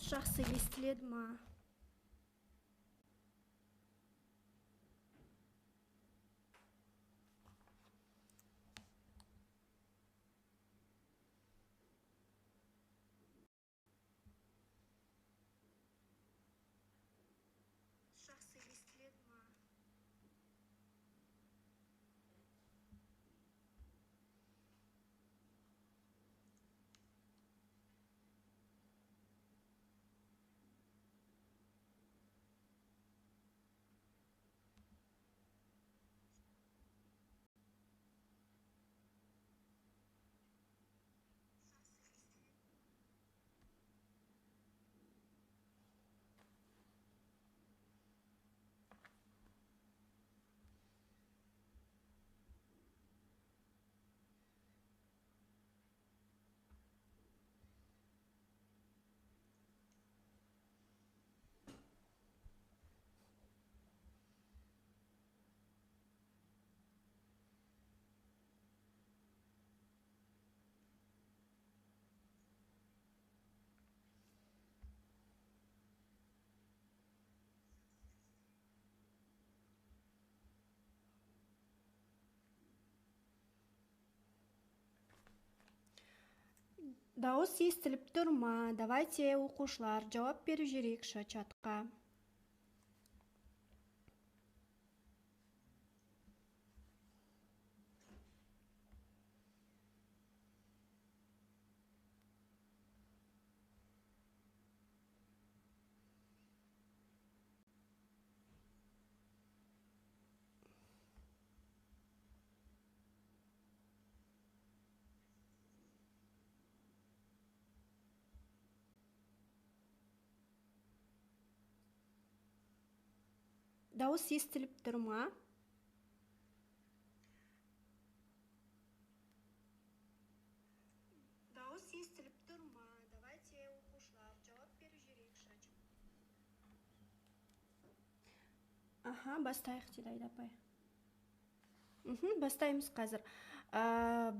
Жақсы естіледі ма? Жақсы естіледі ма? Дауыс естіліп тұр ма? Давайте, оқушылар, жауап беріп жіберейікші чатқа. Дауыс естіліп тұр ма? Дауыс естіліп тұр ма? Давайте, оқушылар, жауап беріп жіберейікші. Аха, бастайық дейді Айда апай. Бастаймыз қазір.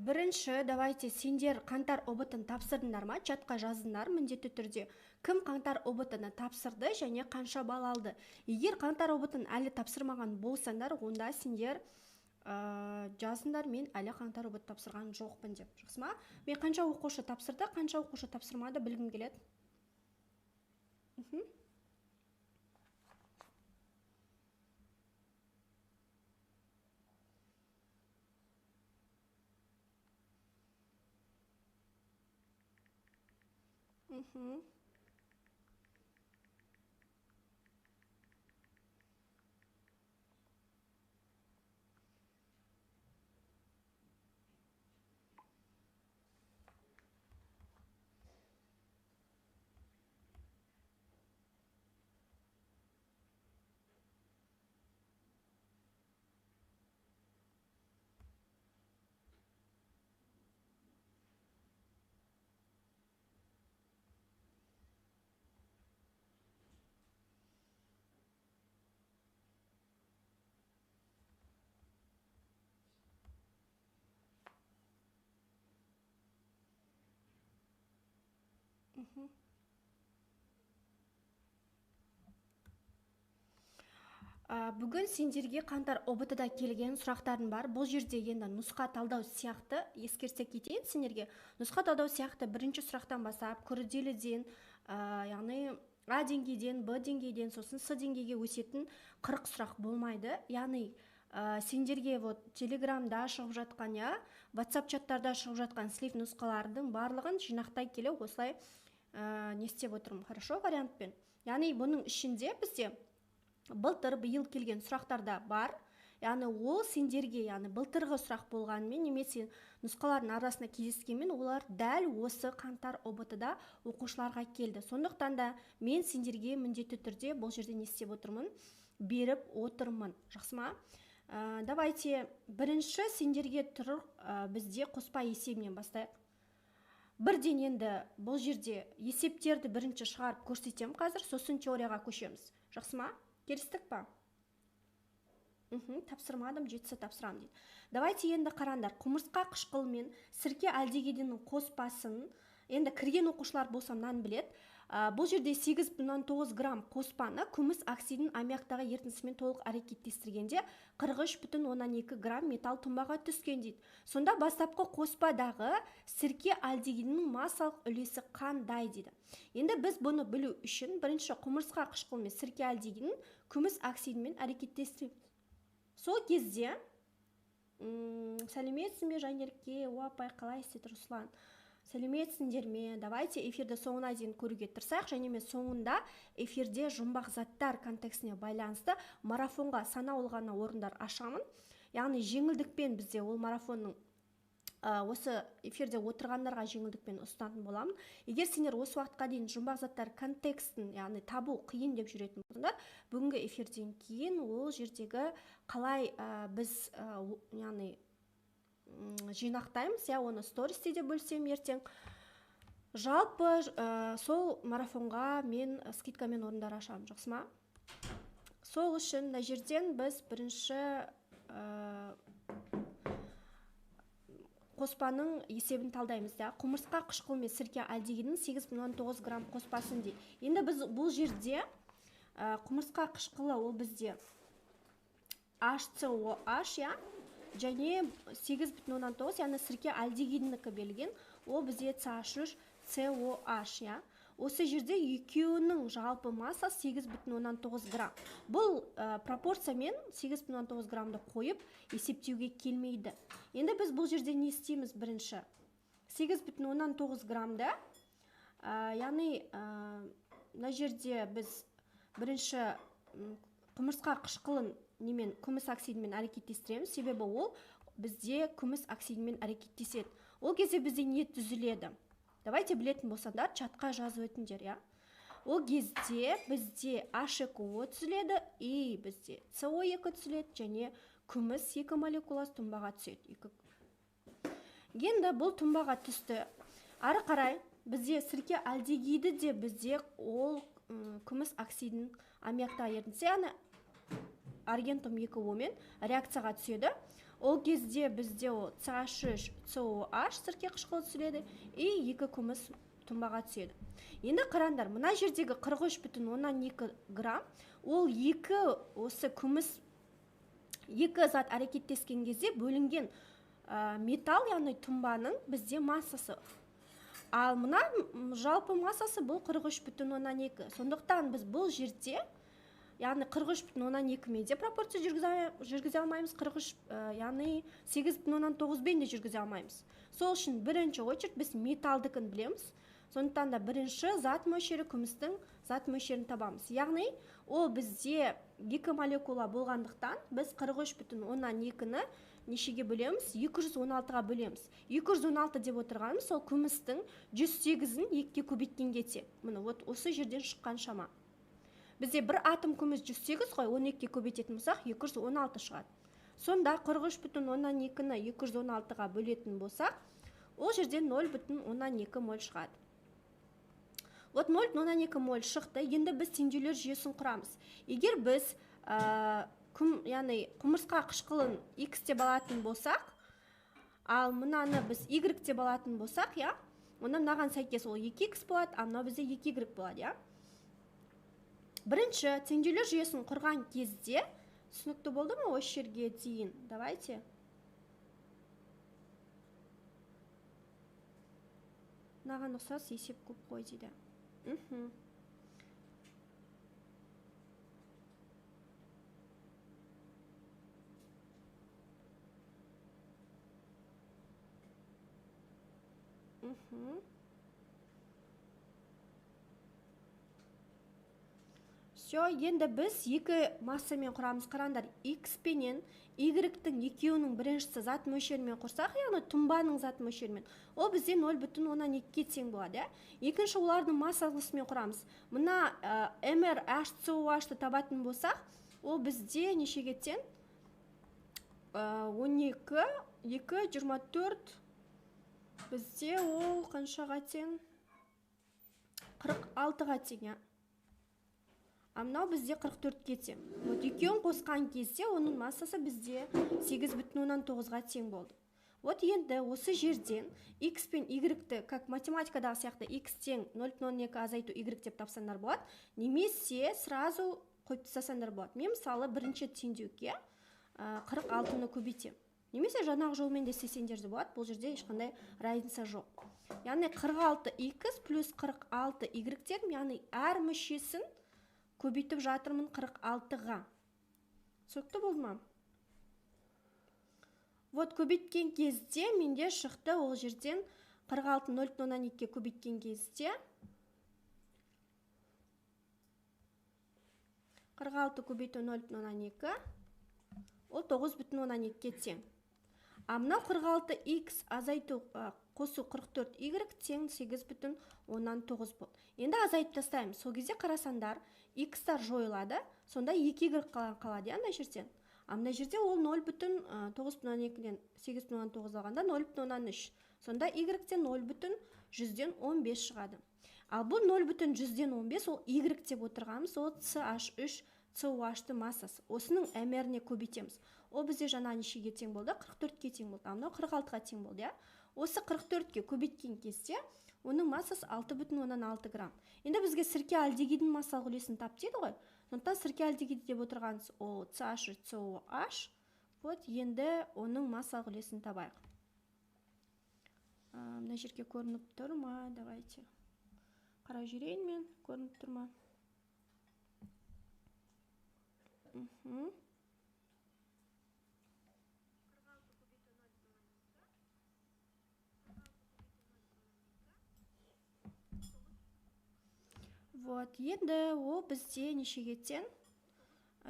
Бірінші, давайте, сендер қаңтар ҰБТ-ны тапсырдыңдар ма? Чатқа жаздыңдар міндетті түрде. Кім қаңтар ҰБТ-ны тапсырды және қанша балл алды? Егер қаңтар ҰБТ-ны әлі тапсырмаған болсаңдар, онда сендер жазыңдар, мен әлі қаңтар ҰБТ тапсырған жоқпын деп. Жақсы ма? Мен қанша оқушы тапсырды, қанша оқушы тапсырмады білгім келеді. Бүгін сендерге қаңтар ҰБТ-да келген сұрақтарым бар. Бұл жерде енді нұсқа талдау сияқты, ескерте кетейін сендерге. Нұсқа талдау сияқты бірінші сұрақтан бастап, күрделіден, яғни А деңгейден, Б деңгейден, сосын С деңгейге өсетін 40 сұрақ болмайды. Яғни, сендерге вот Телеграмда шығып жатқан, я, WhatsApp чаттарда шығып жатқан слив нұсқалардың барлығын жинақтай келе осылай, не істеп отырмын. Хорошо, вариантпен. Яғни бұның ішінде бізде былтыр, биыл келген сұрақтар да бар. Яғни ол сендерге, яғни былтырғы сұрақ болғанымен немесе нұсқалардың арасында кездескенмен, олар дәл осы қаңтар ҰБТ-да оқушыларға келді. Сондықтан да мен сендерге міндетті түрде бұл жерде не істеп отырмын? Беріп отырмын. Жақсы ма? Давайте бірінші сендерге тұр, бізде қоспа есебінен бастайық. Бірден енді бұл жерде есептерді бірінші шығарып көрсетемін қазір, сосын теорияға көшеміз. Жақсы ма? Келістік па? Тапсырмадым, жетсе тапсырамын дейді. Давайте енді қараңдар, құмырсқа қышқыл мен сірке альдегидінің қоспасын, енді кірген оқушылар болса мынаны біледі. Бұл жерде 8,9 грамм қоспаны күміс оксидін аммиактағы ерітіндісімен толық әрекеттестіргенде 43,2 грамм металл тұнбаға түскен дейді. Сонда бастапқы қоспадағы сірке альдегидінің массалық үлесі қандай дейді. Енді біз бұны білу үшін бірінші құмырсқа қышқылы мен сірке альдегидін күміс оксидімен әрекеттестіреміз. Сол кезде, сәлеметсің бе, Жанерке, апай, қалайсыз, Руслан? Сәлеметсіңдер ме? Давайте эфирді соңына дейін көруге тырысайық. Және мен соңында эфирде жұмбақ заттар контекстіне байланысты марафонға санаулы ғана орындар ашамын. Яғни жеңілдікпен бізде ол марафонның осы эфирде отырғандарға жеңілдікпен ұсынатын боламын. Егер сендер осы уақытқа дейін жұмбақ заттар контекстін, яғни табу қиын деп жүретін болсаңдар, бүгінгі эфирден кейін ол жердегі қалай біз яғни жинақтаймыз, я оны стористе де бөлсем ертең. Жалпы сол марафонға мен скидкамен орындар ашамын, жақсы ма? Сол үшін мына жерден біз бірінші қоспаның есебін талдаймыз, да? Құмырсқа қышқыл мен сірке альдегидінің 8,9 грамм қоспасын дейді. Енді біз бұл жерде құмырсқа қышқылы ол бізде HCOH, я? Және 8,9, яғни сірке альдегидінікі берілген, ол бізде CH3COH, я? Осы жерде екеуінің жалпы массасы 8,9 грамм. Бұл пропорциямен 8,9 граммды қойып есептеуге келмейді. Енді біз бұл жерде не істейміз бірінші? 8,9 граммды, яғни мына жерде біз бірінші құмырсқа қышқылын немен, күміс оксидімен әрекеттестіреміз, себебі ол бізде күміс оксидімен әрекеттеседі. Ол кезде бізде не түзіледі? Давайте білетін болсаңдар, чатқа жазып өтіңдер, я? Ол кезде бізде H2O түзіледі, и бізде CO2 түзіледі, және күміс екі молекуласы тұнбаға түседі. Екі. Енді бұл тұнбаға түсті. Ары қарай бізде сірке альдегиді де бізде ол күміс оксидін аммиактағы ерітіндісі, яғни аргентум екі О мен реакцияға түседі. Ол кезде бізде ол CH3COH сірке қышқылы түсіреді и екі күміс тұнбаға түседі. Енді қараңдар, мына жердегі 43,2 грамм ол екі осы күміс екі зат әрекеттескен кезде бөлінген металл, яғни тұнбаның бізде массасы. Ал мына жалпы массасы бұл 43,2. Сондықтан біз бұл жерде, яғни 43,2 мен де пропорция жүргізе алмаймыз, 43, яғни 8,9 бен де жүргізе алмаймыз. Сол үшін бірінші очередь біз металдікін білеміз. Сондықтан да бірінші зат мөлшері күмістің зат мөлшерін табамыз. Яғни ол бізде екі молекула болғандықтан біз 43,2-ні нешеге бөлеміз? 216-ға бөлеміз. 216 деп отырғанымыз сол күмістің 108-ін екіге көбейткенге тең. Міне, вот осы жерден шыққан шама. Бізде бір атом күміс 108 қой, он екіге көбейтетін болсақ, 216 шығады. Сонда 43,2-ні 216-ға бөлетін болсақ, ол жерден 0,2 моль шығады. Вот 0,2 моль шықты. Енді біз теңдеулер жүйесін құрамыз. Егер біз яғни құмырсқа қышқылын X деп алатын болсақ, ал мынаны біз Y деп алатын болсақ, я, онда мынаған сәйкес ол 2X болады, ал мынау бізде 2Y болады, я. Бірінші теңдеулер жүйесін құрған кезде, түсінікті болды ма осы жерге дейін? Давайте. Мынаған ұқсас есеп көп қой дейді. Все, енді біз екі массамен құрамыз. Қараңдар, X пенен Y-тің екеуінің біріншісі зат мөлшерімен құрсақ, яғни тұнбаның зат мөлшерімен, ол бізде 0,2-ге тең болады, иә? Екінші олардың массасымен құрамыз. Мына MRHCOH-ты табатын болсақ, ол бізде нешеге тең? 12, 2, 24, бізде ол қаншаға тең? 46-ға тең, иә? А мынау бізде 44-ке тең. Вот екеуін қосқан кезде оның массасы бізде 8,9-ға тең болды. Вот енді осы жерден x пен y-ті, как математикадағы сияқты, x тең 0,2 азайту y деп тапсаңдар болады, немесе сразу қойып тастасаңдар болады. Мен мысалы бірінші теңдеуге 46-ны көбейтемін. Немесе жаңағы жолмен де істесеңдер де болады, бұл жерде ешқандай разница жоқ. Яғни 46x плюс 46y дедім, яғни әр мүшесін көбейтіп жатырмын 46-ға. Түсінікті болды ма? Вот көбейткен кезде менде шықты ол жерден 46 0,2-ге көбейткен кезде 46 көбейту 0,2 ол 9,2-ге тең. А мынау 46x азайту қосу 44y тең 8,9 болды. Енді азайтып тастаймыз. Сол кезде қарасаңдар, x-тар жойылады, сонда 2y қалады, иә, мына жерден. А мына жерде ол 0,9,2-ден 8,9 алғанда 0,3. Сонда y-тен 0,115 шығады. Ал бұл 0,115 ол y деп отырғанымыз, ол CH3 COH-тың массасы. Осының мр-не көбейтеміз. Ол бізде жаңа нешеге тең болды? 44-ке тең болды. А мынау 46-ға тең болды, иә? Осы 44-ке көбейткен кезде оның массасы 6,6 грамм. Енді бізге сірке альдегидің массалық үлесін тап дейді ғой. Сондықтан сірке альдегиді деп отырғанымыз ол CH3COH. Вот енді оның массалық үлесін табайық. Мына жерге көрініп тұр ма? Давайте қарап жіберейін мен, көрініп тұр ма? Вот, енді ол бізде нешеге тең?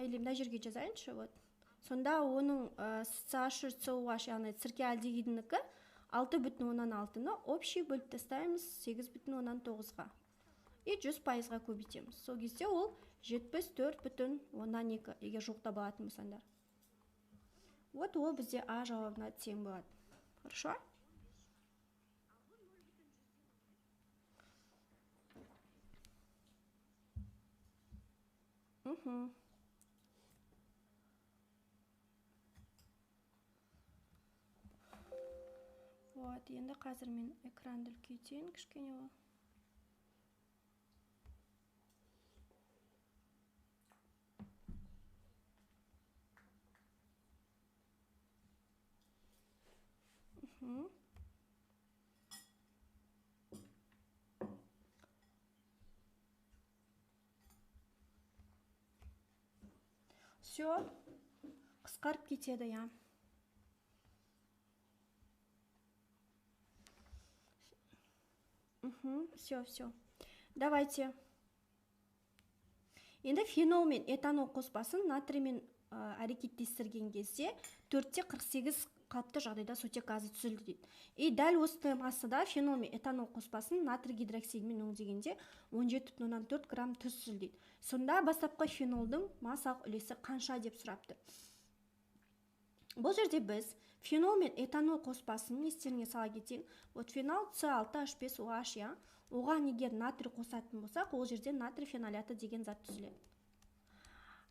Или мына жерге жазайыншы, вот. Сонда оның CH3COH, яғни сірке альдегидінікі 6,6-ны общий бөліп тастаймыз 8,9-ға. И 100%-ға көбейтеміз. Сол кезде ол 74,2, егер жуықтап алатын болсаңдар. Вот ол бізде А жауабына тең болады. Хорошо? Вот, енді қазір мен экранды үлкейтейін кішкене ол. Все, қысқарып кетеді, я. Все, все. Давайте. Енді фенол мен этанол қоспасын натриймен әрекеттестірген кезде 4,48 қалыпты жағдайда сутек газы түзілді дейді. И дәл осы массада фенол мен этанол қоспасын натрий гидроксидімен өңдегенде 17,4 грамм тұз түзілді дейді. Сонда бастапқы фенолдың массалық үлесі қанша деп сұрапты. Бұл жерде біз фенол мен этанол қоспасын естеріңе сала кетейін. Вот фенол С6H5OH, иә. Оған егер натрий қосатын болсақ, ол жерде натрий феноляты деген зат түзіледі.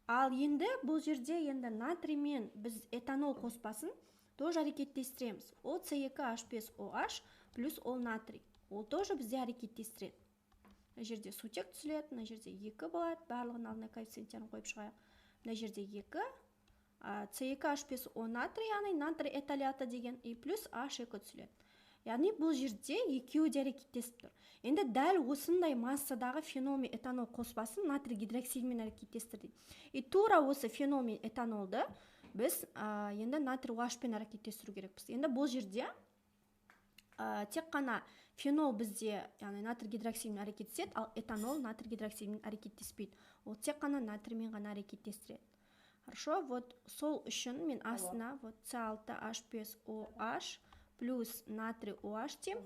Ал енді бұл жерде енді натрий мен біз этанол қоспасын тоже әрекеттестіреміз. Ол С2H5OH плюс ол натрий. Ол тоже бізде әрекеттестіреді. Мына жерде сутек түзіледі, мына жерде 2 болады. Барлығының алдына коэффициенттерін қойып шығайық. Мына жерде 2, С2H5O натрий, яғни натрий эталиаты деген, и плюс H2 түзіледі. Яғни бұл жерде екеуі де әрекеттесіп тұр. Енді дәл осындай массадағы фенол мен этанол қоспасын натрий гидроксидімен әрекеттестірдік. И тура осы фенол мен этанолды біз енді натрий OH-пен әрекеттестіру керекпіз. Енді бұл жерде тек қана фенол бізде, яғни натрий гидроксидімен әрекеттеседі, ал этанол натрий гидроксидімен әрекеттеспейді. Ол тек қана натриймен ғана әрекеттестіреді. Хорошо, вот сол үшін мен астына вот С6H5OH плюс натрий OH деймін.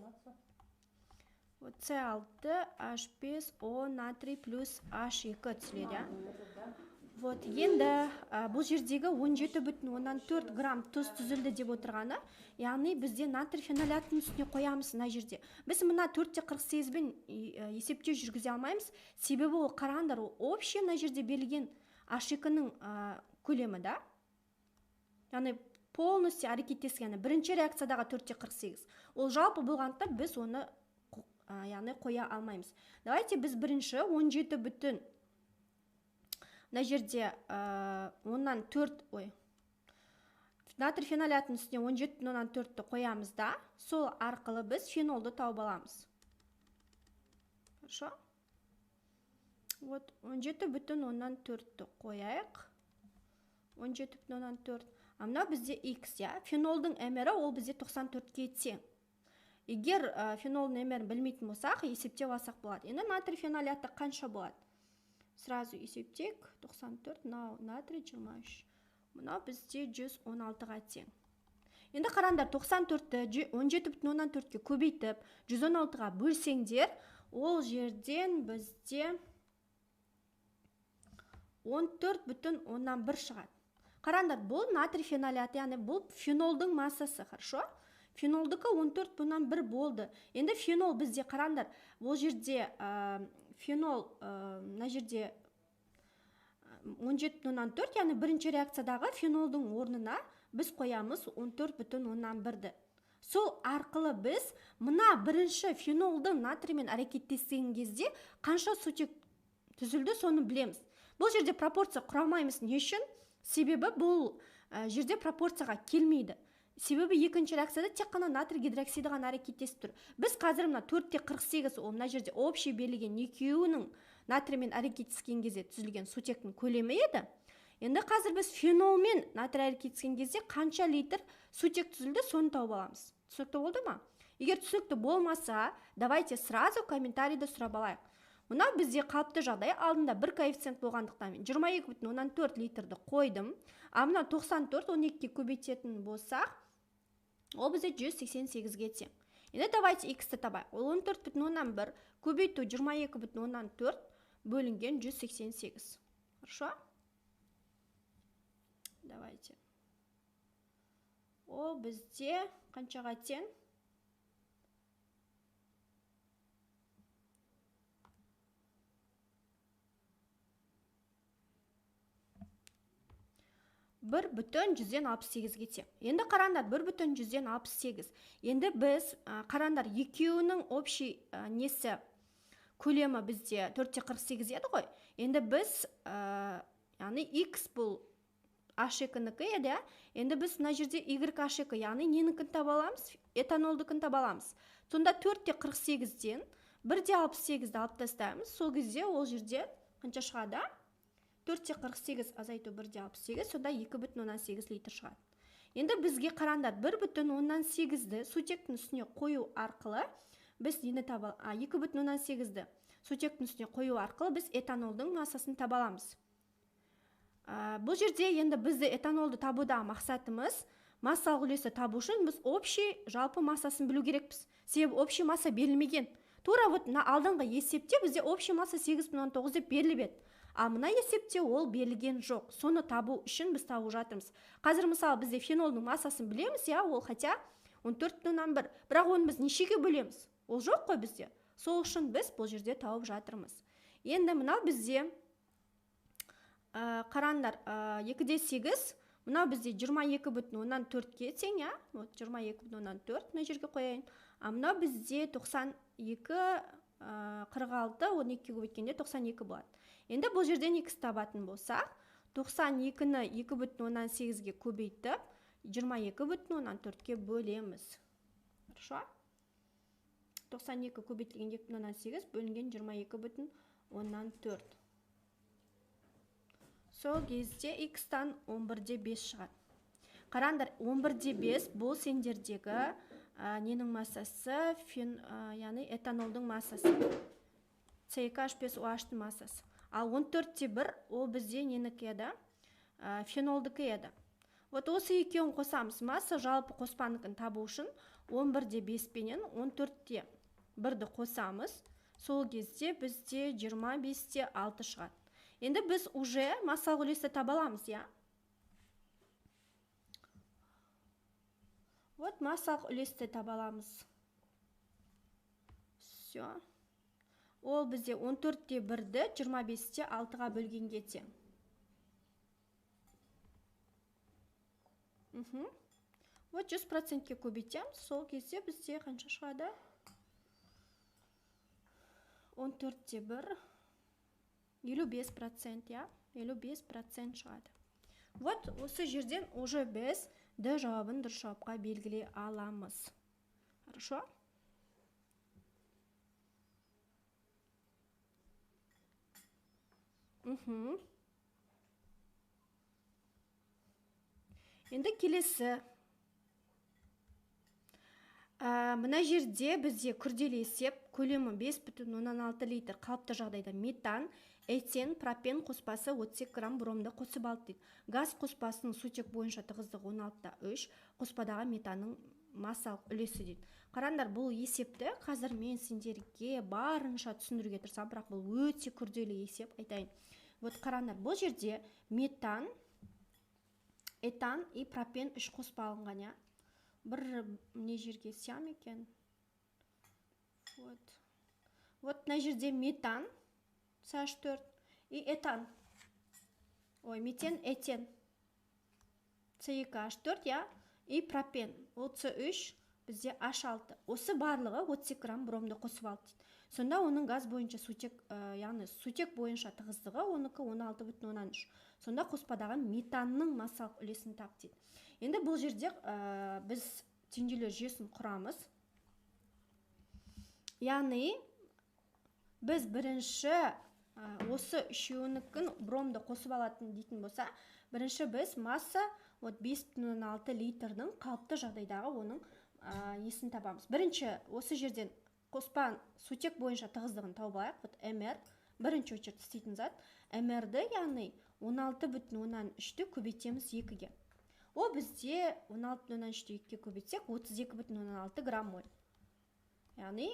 Вот С6H5O натрий плюс H2 түзіледі, иә. Вот енді бұл жердегі 17,4 грамм тұз түзілді деп отырғаны, яғни бізде натрий фенолятының үстіне қоямыз мына жерде. Біз мына 4,48-бен есептеу жүргізе алмаймыз, себебі ол қараңдар, ол общий мына жерде берілген H2-ның көлемі, да? Яғни Полностью әрекеттескен, бірінші реакциядағы 4,48. Ол жалпы болғандықтан біз оны яғни қоя алмаймыз. Давайте біз бірінші 17 бүтін мына жерде оннан 4, ой, натрий фенолятының үстіне 17,4-ті қоямыз да, сол арқылы біз фенолды тауып аламыз. Хорошо? Вот 17,4-ті қояйық. 17,4. А мынау бізде X, иә. Фенолдың МР-і ол бізде 94-ке тең. Егер фенолдың МР-ін білмейтін болсақ, есептеп алсақ болады. Енді натрий феноляты қанша болады? Сразу есептейік. 94, мынау натрий 23. Мынау бізде 116-ға тең. Енді қараңдар, 94-ті 17,4-ке көбейтіп, 116-ға бөлсеңдер, ол жерден бізде 14,1 шығады. Қараңдар, бұл натрий феноляты, яғни бұл фенолдың массасы, хорошо? Фенолдікі 14,1 болды. Енді фенол бізде, қараңдар, ол жерде фенол мына жерде 17,4, яғни бірінші реакциядағы фенолдың орнына біз қоямыз 14,1-ді. Сол арқылы біз мына бірінші фенолдың натриймен әрекеттескен кезде қанша сутек түзілді, соны білеміз. Бұл жерде пропорция құрамаймыз. Не үшін? Себебі бұл жерде пропорцияға келмейді. Себебі екінші реакцияда тек қана натрий гидроксиді ғана әрекеттесіп тұр. Біз қазір мына 4,48, ол мына жерде общий берілген екеуінің натриймен әрекеттескен кезде түзілген сутектің көлемі еді. Енді қазір біз фенолмен натрий әрекеттескен кезде қанша литр сутек түзілді, соны тауып аламыз. Түсінікті болды ма? Егер түсінікті болмаса, давайте сразу комментарийді сұрап алайық. Мынау бізде қалыпты жағдай, алдында бір коэффициент болғандықтан мен 22,4 литрді қойдым. А мына 94 12-ге көбейтетін болсақ, ол бізде 188-ге тең. Енді давайте x-ті табайық. Ол 14,1 көбейту 22,4 бөлінген 188. Хорошо? Давайте. Ол бізде қаншаға тең? Бір бүтін жүзден алпыс сегізге тең. Енді қараңдар, бір бүтін жүзден алпыс сегіз. Енді біз, қараңдар, екеуінің общий несі көлемі бізде 4,48 еді ғой. Енді біз, яғни X бұл H екінікі еді, иә? Енді біз мына жерде Y H екі, яғни ненікін таба аламыз? Этанолдікін таба аламыз. Сонда 4,48-ден 1,68-ді алып тастаймыз. Сол кезде ол жерде қанша шығады? 4,48 азайту 1,68, сонда 2,8 литр шығады. Енді бізге қараңдар, 1,8-ді сутектің үстіне қою арқылы біз нені таба, 2,8-ді сутектің үстіне қою арқылы біз этанолдың массасын таба аламыз. Бұл жерде енді бізді этанолды табудағы мақсатымыз массалық үлесті табу үшін біз общий жалпы массасын білу керекпіз. Себебі общий масса берілмеген. Тура вот мына алдыңғы есепте бізде общий масса 8,9 деп беріліп еді. А мына есепте ол берілген жоқ. Соны табу үшін біз тауып жатырмыз. Қазір мысалы бізде фенолдың массасын білеміз, иә, ол хотя 14,1. Бірақ оны біз нешеге бөлеміз? Ол жоқ қой бізде. Сол үшін біз бұл жерде тауып жатырмыз. Енді мынау бізде, қараңдар, 2,8, мынау бізде 22,4-ке тең, иә? Вот 22,4 мына жерге қояйын. А мынау бізде 92, 46, 12-ге көбейткенде 92 болады. Енді бұл жерден x табатын болсақ, 92-ні 2,8-ге көбейтіп, 22,4-ке бөлеміз. Хорошо? 92 көбейтілген 2,8 бөлінген 22,4. Сол кезде x-тан 11,5 шығады. Қараңдар, 11,5 бұл сендердегі ненің массасы, яғни этанолдың массасы. C2H5OH-тың массасы. Ал 14,1 ол бізде ненікі еді? Фенолдікі еді. Вот осы екеуін қосамыз. Масса жалпы қоспаныкін табу үшін 11,5 пенен 14,1-ді қосамыз. Сол кезде бізде 25,6 шығады. Енді біз уже массалық үлесті таба аламыз, иә? Вот массалық үлесті таба аламыз. Все. Ол бізде 14,1-ді 25,6-ға бөлгенге тең. Вот 100%-ке көбейтеміз, сол кезде бізде қанша шығады? 14,1, 55%, иә, 55% шығады. Вот осы жерден уже біз Д жауабын дұрыс жауапқа белгілей аламыз. Хорошо? Енді келесі. Мына жерде бізде күрделі есеп, көлемі 5,6 литр қалыпты жағдайда метан, этен, пропен қоспасы 32 грамм бромды қосып алды дейді. Газ қоспасының сутек бойынша тығыздығы 16,3, қоспадағы метанның массалық үлесі дейді. Қараңдар, бұл есепті қазір мен сендерге барынша түсіндіруге тырысамын, бірақ бұл өте күрделі есеп, айтайын. Вот қараңдар, бұл жерде метан, этан и пропен 3 қоспа алынған, иә. Бір не жерге сям екен. Вот. Вот мына жерде метан CH4 и этан. Ой, метен, этен. C2H4, иә, и пропен. Ол C3 бізде H6. Осы барлығы 32 грамм бромды қосып алды дейді. Сонда оның газ бойынша сутек, яғни сутек бойынша тығыздығы оныкі 16,3. Сонда қоспадағы метанның массалық үлесін тап дейді. Енді бұл жерде біз теңдеулер жүйесін құрамыз. Яғни біз бірінші осы үшеуінікін бромды қосып алатын дейтін болса, бірінші біз масса вот 5,6 литрдің қалыпты жағдайдағы оның несін табамыз. Бірінші осы жерден қоспа сутек бойынша тығыздығын тауып алайық. Вот МР бірінші очередь істейтін зат. МР-ді, яғни 16,3-ті көбейтеміз 2-ге. О бізде 16,3-ті 2-ге көбейтсек 32,6 грамм моль. Яғни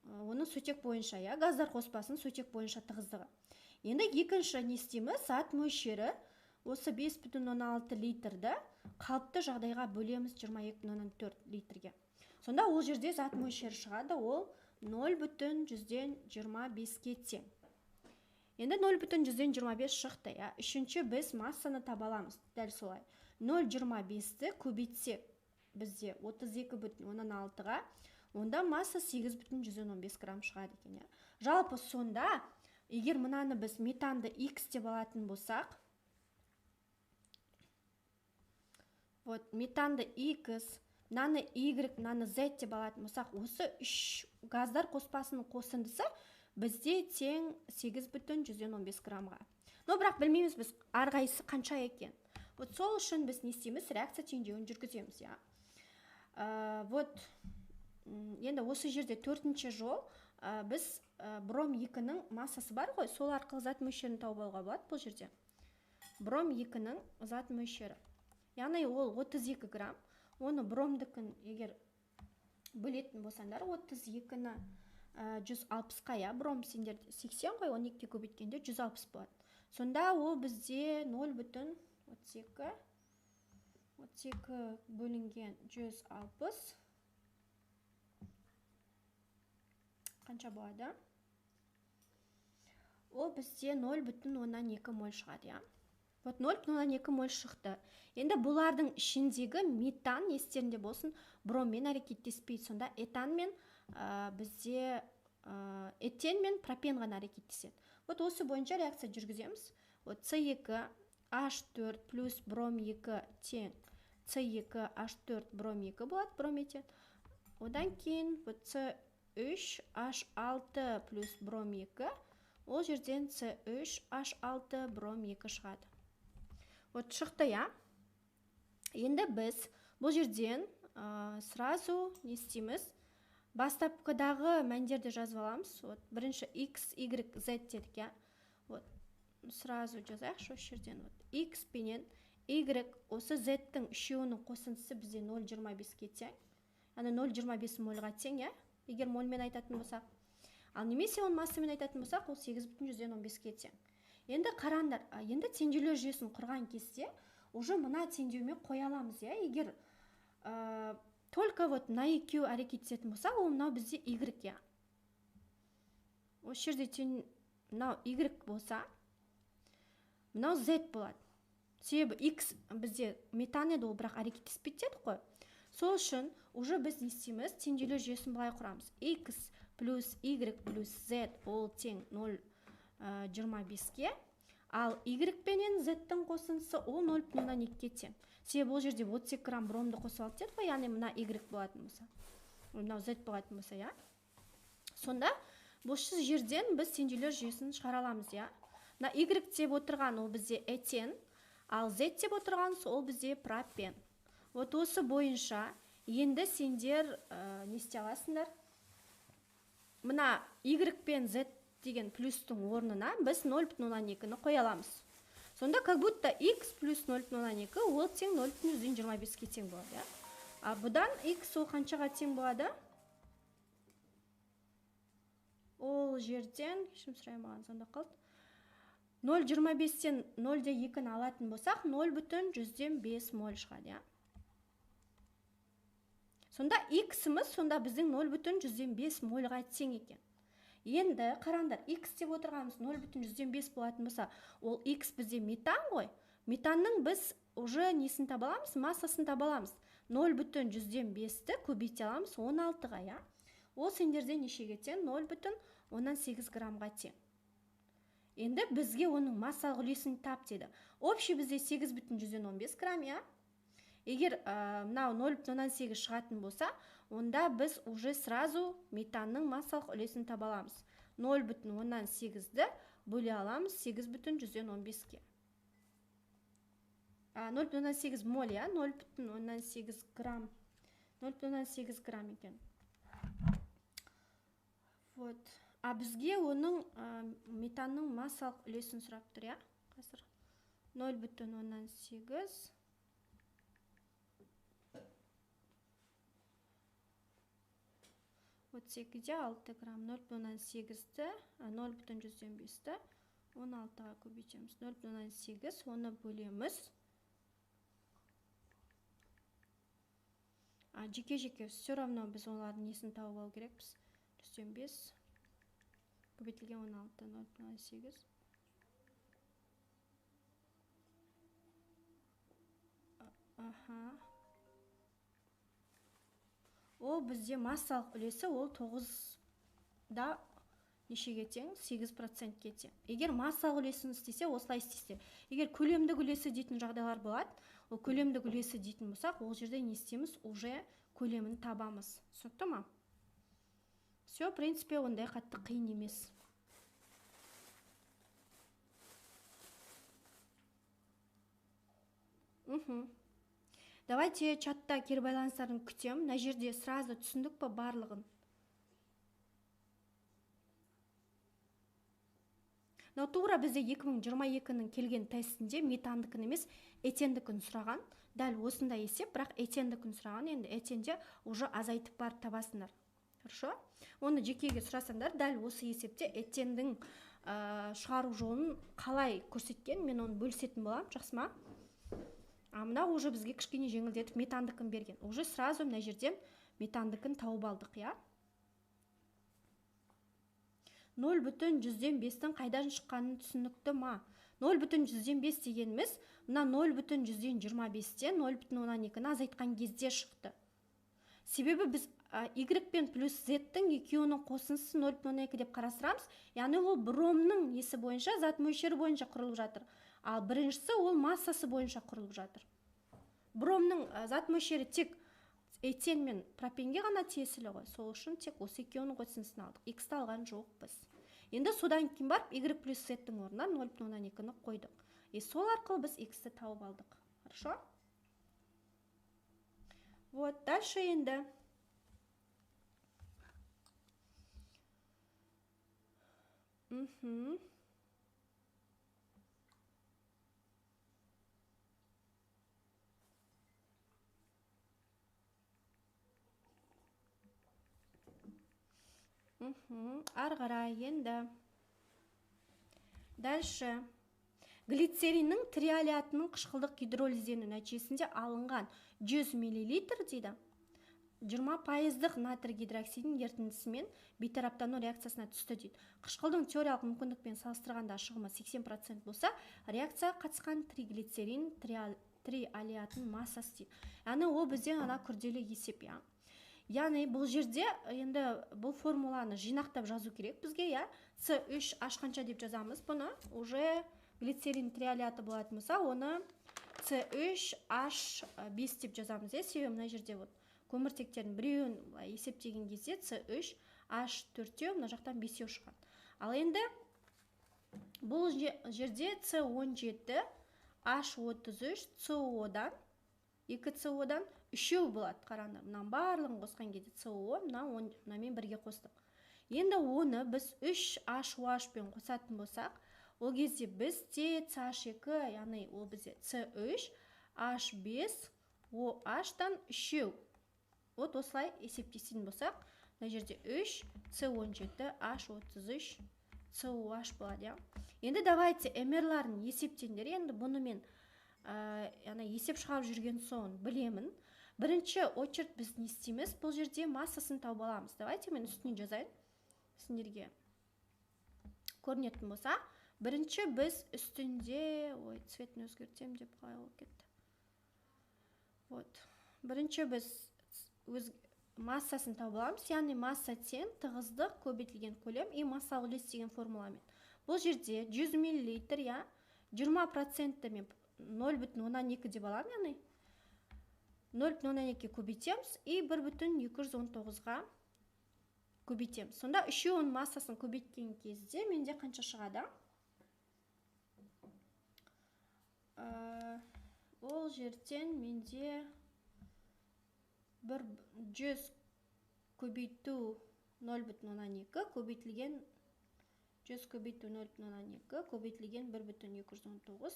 оның сутек бойынша, иә, газдар қоспасының сутек бойынша тығыздығы. Енді екінші не істейміз? Зат мөлшері осы 5,6 литрді қалыпты жағдайға бөлеміз 22,4 литрге. Сонда ол жерде зат мөлшері шығады, ол 0,25-ке тең. Енді 0,25 шықты, иә. Үшінші біз массаны таба аламыз, дәл солай. 0,25-ті көбейтсек бізде 32,6-ға, онда масса 8,15 грамм шығады екен, иә. Жалпы сонда, егер мынаны біз метанды X деп алатын болсақ, вот метанды X, мынаны Y, мынаны Z деп алатын болсақ, осы үш газдар қоспасының қосындысы бізде тең 8,15 граммға. Но бірақ білмейміз біз әрқайсысы қанша екен. Вот сол үшін біз не істейміз? Реакция теңдеуін жүргіземіз, иә. Вот енді осы жерде төртінші жол, біз бром 2-нің массасы бар ғой, сол арқылы зат мөлшерін тауып алуға болады бұл жерде. Бром 2-нің зат мөлшері. Яғни ол 32 грамм. Оны бромдікін егер бөлетін болсаңдар, 32-ні 160-қа, иә, бром сендер 80 ғой, 12-ге көбейткенде 160 болады. Сонда ол бізде 0,32, 32 бөлінген 160 қанша болады? Ол бізде 0,2 моль шығады, иә. Вот 0,2 моль шықты. Енді бұлардың ішіндегі метан, естерінде болсын, броммен әрекеттеспейді. Сонда этан мен, бізде этен мен пропен ғана әрекеттеседі. Вот осы бойынша реакция жүргіземіз. Вот С2 H4 плюс бром 2 тең С2 H4 бром 2 болады, бром этен. Одан кейін вот С3 H6 плюс бром 2, ол жерден С3 H6 бром 2 шығады. Вот шықты, иә. Енді біз бұл жерден сразу не істейміз? Бастапқыдағы мәндерді жазып аламыз. Вот бірінші X, Y, Z дедік, иә. Вот сразу жазайықшы осы жерден. Вот X пенен Y, осы Z-тің үшеуінің қосындысы бізде 0,25-ке тең. Яғни 0,25 мольға тең, иә? Егер мольмен айтатын болсақ. Ал немесе оны массамен айтатын болсақ, ол 8,15-ке тең. Енді қараңдар, енді теңдеулер жүйесін құрған кезде уже мына теңдеумен қоя аламыз, иә? Егер только вот мына екеуі әрекеттесетін болса, ол мынау бізде Y, иә. Осы жерде мынау Y болса, мынау Z болады. Себебі X бізде метан еді, ол бірақ әрекеттеспейді дедік қой. Сол үшін уже біз не істейміз? Теңдеулер жүйесін былай құрамыз. X плюс Y плюс Z ол тең 0,25-ке, ал Y пенен Z-тің қосындысы ол 0,2-ге тең. Себебі ол жерде 32 грамм бромды қосып алды дедік қой, яғни мына Y болатын болса, мынау Z болатын болса, иә. Сонда бұл жерден біз теңдеулер жүйесін шығара аламыз, иә. Мына Y деп отырған ол бізде этен, ал Z деп отырған ол бізде пропен. Вот осы бойынша енді сендер не істей аласыңдар? Мына Y пен Z деген плюстың орнына біз 0,2-ні қоя аламыз. Сонда как будто X плюс 0,2 ол тең 0,25-ке тең болады, иә? А бұдан X ол қаншаға тең болады? Ол жерден, кешірім сұраймын, маған звондап қалды. 0,25-тен 0,2-ні алатын болсақ, 0,5 моль шығады, иә? Сонда X-іміз сонда біздің 0,5 мольға тең екен. Енді қараңдар, X деп отырғанымыз 0,5 болатын болса, ол X бізде метан ғой. Метанның біз уже несін таба аламыз? Массасын таба аламыз. 0,5-ті көбейте аламыз 16-ға, иә? Ол сендерде нешеге тең? 0,8 граммға тең. Енді бізге оның массалық үлесін тап деді. Общий бізде 8,15 грамм, иә? Егер мынау 0,8 шығатын болса, онда біз уже сразу метанның массалық үлесін таба аламыз. 0,8-ді бөле аламыз 8,15-ке. 0,8 моль, иә? 0,8 грамм. 0,8 грамм екен. Вот. А бізге оның метанның массалық үлесін сұрап тұр, иә? Қазір 0,8 32,6 грамм. 0,8-ті, 0,5-ті 16-ға көбейтеміз. 0,8, оны бөлеміз. Жеке-жеке все равно біз олардың несін тауып алу керекпіз. 105 көбейтілген 16, 0,8. Аха. Ол бізде массалық үлесі ол 9-да нешеге тең? 8%-ке тең. Егер массалық үлесін істесе, осылай істесе. Егер көлемдік үлесі дейтін жағдайлар болады, ол көлемдік үлесі дейтін болсақ, ол жерде не істейміз? Уже көлемін табамыз. Түсінікті ма? Все, в принципе, ондай қатты қиын емес. Давайте чатта кері байланыстарын күтем. Мына жерде сразу түсіндік па барлығын? Мынау тура бізде 2022-нің келген тестінде метандікін емес, этендікін сұраған. Дәл осындай есеп, бірақ этендікін сұраған. Енді этенде уже азайтып барып табасыңдар. Хорошо? Оны жекеге сұрасаңдар, дәл осы есепте этендің шығару жолын қалай көрсеткен, мен оны бөлісетін боламын, жақсы ма? А мына уже бізге кішкене жеңілдетіп метандікін берген. Уже сразу мына жерден метандікін тауып алдық, иә? 0,5-тің қайдан шыққанын түсінікті ма? 0,5 дегеніміз мына 0,25-тен 0,2-ні азайтқан кезде шықты. Себебі біз Y пен плюс Z-тің екеуінің қосындысы 0,2 деп қарастырамыз. Яғни ол бромның несі бойынша, зат мөлшері бойынша құрылып жатыр. Ал біріншісі ол массасы бойынша құрылып жатыр. Бромның зат мөлшері тек этен мен пропенге ғана тиесілі ғой. Сол үшін тек осы екеуінің қосындысын алдық. X-ті алған жоқпыз. Енді содан кейін барып Y плюс Z-тің орнына 0,2-ні қойдық. И сол арқылы біз X-ті тауып алдық. Хорошо? Вот, дальше енді. Ары қарай енді. Дальше. Глицериннің триолеатының қышқылдық гидролиздену нәтижесінде алынған 100 мл дейді. 20%-дық натрий гидроксидінің ерітіндісімен бейтараптану реакциясына түсті дейді. Қышқылдың теориялық мүмкіндікпен салыстырғанда шығымы 80% болса, реакцияға қатысқан триглицерин триолеатының массасы дейді. Яғни ол бізде ана күрделі есеп, иә. Яғни бұл жерде енді бұл формуланы жинақтап жазу керек бізге, иә. С3H қанша деп жазамыз бұны? Уже глицерин триолеаты болатын болса, оны С3H5 деп жазамыз, иә. Себебі мына жерде вот көміртектердің біреуін былай есептеген кезде С3H4 мына жақтан 5 шығады. Ал енді бұл жерде С17 H33 СО-дан 2 СО-дан 3 болады. Қараңдар, мынаның барлығын қосқан кезде СО мынамен бірге қостық. Енді оны біз 3 HOH пен қосатын болсақ, ол кезде бізде CH2, яғни ол бізде С3 H5 OH-тан 3. Вот осылай есептесетін болсақ, мына жерде 3 С17 H33 COH болады, иә. Енді давайте МР-ларын есептеңдер. Енді бұны мен, яғни есеп шығарып жүрген соң білемін. Бірінші очередь біз не істейміз? Бұл жерде массасын тауып аламыз. Давайте мен үстіне жазайын. Сендерге көрінетін болса, бірінші біз үстінде, ой, цветін өзгертемін деп қалай болып кетті. Вот. Бірінші біз өз массасын тауып аламыз, яғни масса тең тығыздық көбейтілген көлем и массалық үлес деген формуламен. Бұл жерде 100 миллилитр, иә, 20%-ті мен 0,2 деп аламын, яғни 0,2 көбейтеміз и 1,219-ға көбейтеміз. Сонда үшеуінің массасын көбейткен кезде менде қанша шығады? Ол жерден менде 100 көбейту 0,2 көбейтілген 100 көбейту 0,2 көбейтілген 1,219,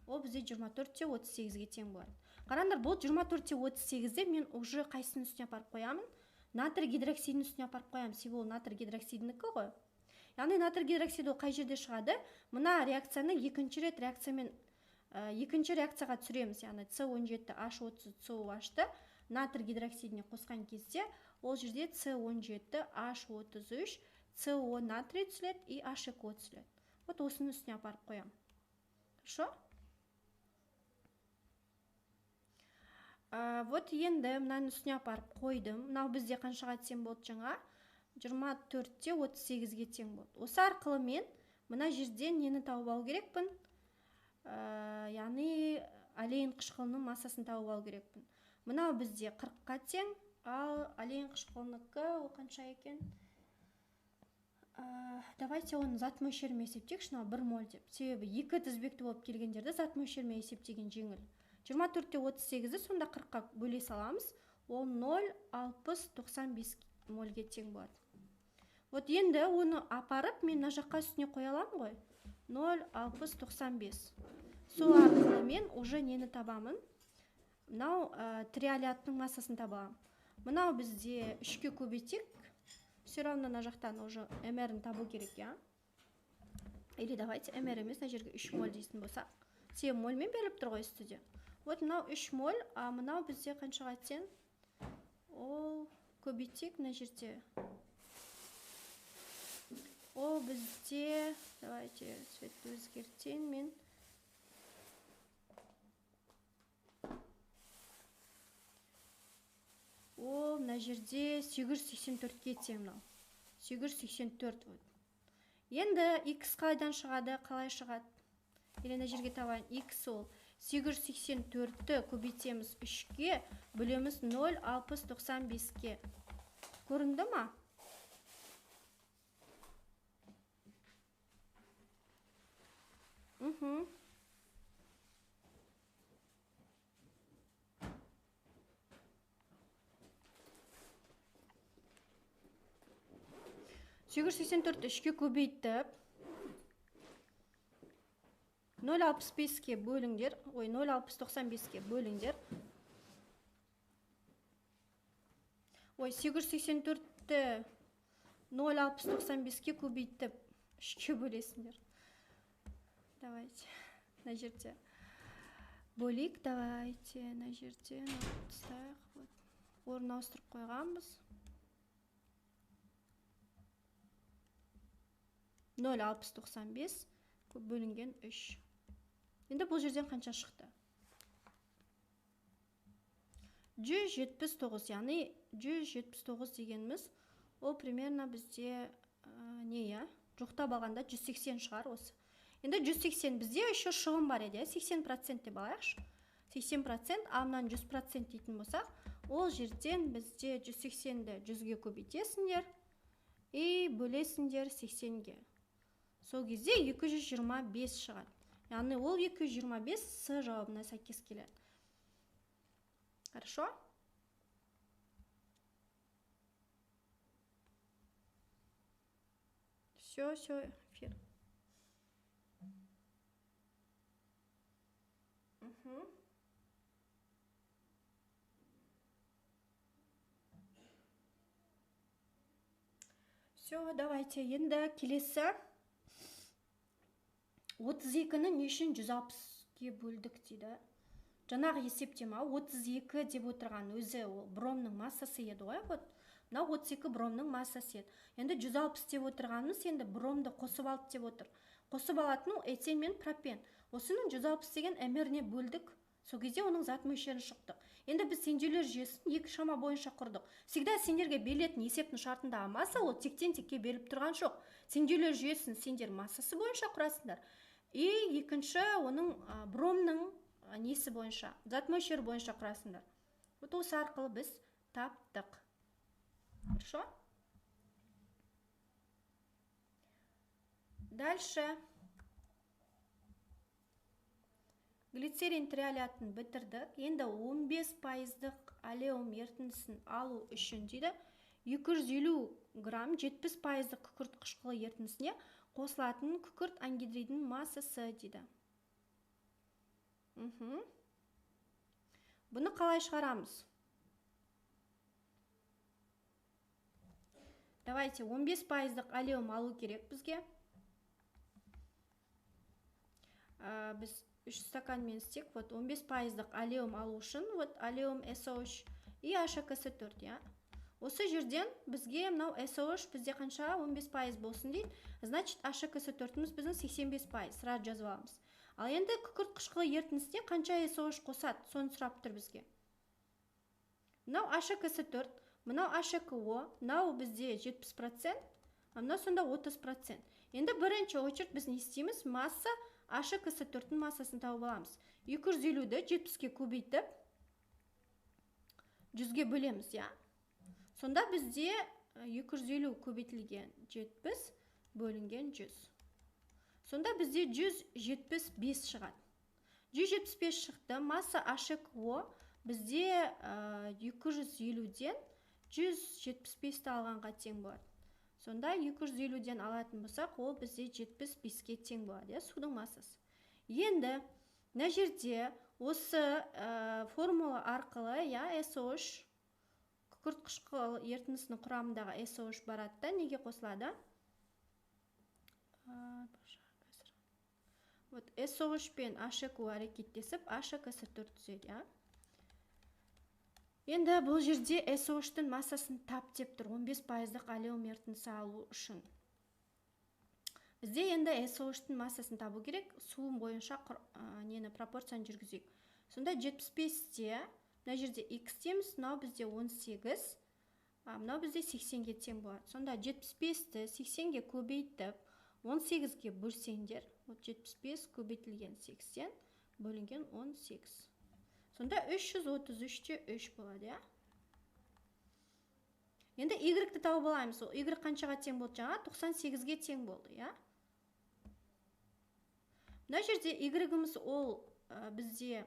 ол бізде 24,38-ге тең болады. Қараңдар, бұл 24,38-де мен уже қайсының үстіне апарып қоямын? Натрий гидроксидінің үстіне апарып қоямын, себебі ол натрий гидроксидінікі ғой. Яғни натрий гидроксиді ол қай жерде шығады? Мына реакцияны екінші рет реакциямен, екінші реакцияға түсіреміз, яғни С17 H30 COH-ты натрий гидроксидіне қосқан кезде ол жерде С17 H33 СО натрий түсіледі и H2O түсіледі. Вот осының үстіне апарып қоямын. Хорошо? Вот енді мынаның үстіне апарып қойдым. Мынау бізде қаншаға тең болды жаңа? 24,38-ге тең болды. Осы арқылы мен мына жерден нені тауып алу керекпін? Яғни олеин қышқылының массасын тауып алу керекпін. Мынау бізде 40-қа тең, ал олеин қышқылынікі ол қанша екен? Давайте оның зат мөлшерімен есептейікші, мынау 1 моль деп. Себебі екі тізбекті болып келгендерді зат мөлшерімен есептеген жеңіл. 24,38-ді сонда 40-қа бөле саламыз, ол 0,6095 мольге тең болады. Вот енді оны апарып мен мына жаққа үстіне қоя аламын ғой. 0,6095. Сол арқылы мен уже нені табамын? Мынау триолеаттың массасын таба аламын. Мынау бізде 3-ке көбейтсек, все равно мына жақтан уже МР-ін табу керек, иә? Или давайте МР емес, мына жерге 3 моль дейтін болсақ. Себебі мольмен беріліп тұр ғой үстіде. Вот мынау 3 моль, а мынау бізде қаншаға тең? Ол көбейтсек мына жерде. Ол бізде, давайте цветті өзгертейін мен. Ол мына жерде 884-ке тең мынау. 884 вот. Енді X қайдан шығады, қалай шығады? Или мына жерге табайын. X ол 884-ті көбейтеміз 3-ке, бөлеміз 0,6095-ке. Көрінді ма? 884-ті 3-ке көбейтіп, 0,65-ке бөліңдер, ой, 0,6095-ке бөліңдер. Ой, 884-ті 0,6095-ке көбейтіп, 3-ке бөлесіңдер. Давайте, мына жерде бөлейік, давайте, мына жерде тастайық, вот. Орын ауыстырып қойғанбыз. 0,695 бөлінген 3. Енді бұл жерден қанша шықты? 179, яғни 179 дегеніміз ол примерно бізде не, я? Жоқтап алғанда 180 шығар осы. Енді 180 бізде еще шығын бар еді, 80% деп алайықшы. 80%, ал мынаны 100% дейтін болсақ, ол жерден бізде 180-ді 100-ге көбейтесіңдер и бөлесіңдер 80-ге. Сол кезде 225 шығады. Яғни ол 225 С жауабына сәйкес келеді. Хорошо? Все, все, эфир. Угу. Все, давайте. Енді келесі 32-ні не үшін 160-ге бөлдік дейді. Жаңағы есепте ма 32 деп отырған өзі ол бромның массасы еді ғой. Вот мынау 32 бромның массасы еді. Енді 160 деп отырғанымыз енді бромды қосып алды деп отыр. Қосып алатын ол этен мен пропен. Осының 160 деген мр-не бөлдік. Сол кезде оның зат мөлшерін шықтық. Енді біз теңдеулер жүйесін екі шама бойынша құрдық. Всегда сендерге берілетін есептің шартындағы масса ол тектен текке беріліп тұрған жоқ. Теңдеулер жүйесін сендер массасы бойынша құрасыңдар. И екінші оның бромның несі бойынша, зат мөлшері бойынша құрасыңдар. Вот осы арқылы біз таптық. Хорошо? Дальше. Глицерин триолеатын бітірдік. Енді 15%-дық алеум ерітіндісін алу үшін дейді 250 грамм 70%-дық күкірт қышқылы ерітіндісіне қосылатын күкірт ангидридің массасы дейді. Угу. Бұны қалай шығарамыз? Давайте 15%-дық алеум алу керек бізге. Біз 3 стаканмен істек. Вот 15%-дық алеум алу үшін, вот алеум SO3 и HKS4, я. Осы жерден бізге мынау SO3 бізде қанша 15% болсын дейді. Значит, HKS4-іміз біздің 85%. Сразу жазып аламыз. Ал енді күкірт қышқылы ерітіндісіне қанша SO3 қосады, соны сұрап тұр бізге. Мынау HKS4, мынау HKO, мынау бізде 70%, а мынау сонда 30%. Енді бірінші очередь біз не істейміз? Масса HKS4-тің массасын тауып аламыз. 250-ді 70-ке көбейтіп 100-ге бөлеміз, я. Сонда бізде 250 көбейтілген 70 бөлінген 100. Сонда бізде 175 шығады. 175 шықты. Масса HKO бізде 250-ден 175-ті алғанға тең болады. Сонда 250-ден алатын болсақ, ол бізде 75-ке тең болады, судың массасы. Енді мына жерде осы формула арқылы, SO3 күкірт қышқыл ерітіндісінің құрамындағы SO3 барады да, неге қосылады? Вот SO3 пен H2 әрекеттесіп HKS4 түзеді, я. Енді бұл жерде SO3-тің массасын тап деп тұр, 15%-дық алеум ерітіндісі алу үшін. Бізде енді SO3-тің массасын табу керек, су бойынша нені пропорцияны жүргізейік. Сонда 75-те, мына жерде x дейміз, мынау бізде 18, мынау бізде 80-ге тең болады. Сонда 75-ті 80-ге көбейтіп, 18-ге бөлсеңдер, вот 75 көбейтілген 80 бөлінген 18. Сонда 333-те 3 болады, я? Енді y-ті тауып аламыз. Ол y қаншаға тең болды жаңа? 98-ге тең болды, я? Мына жерде y-іміз ол бізде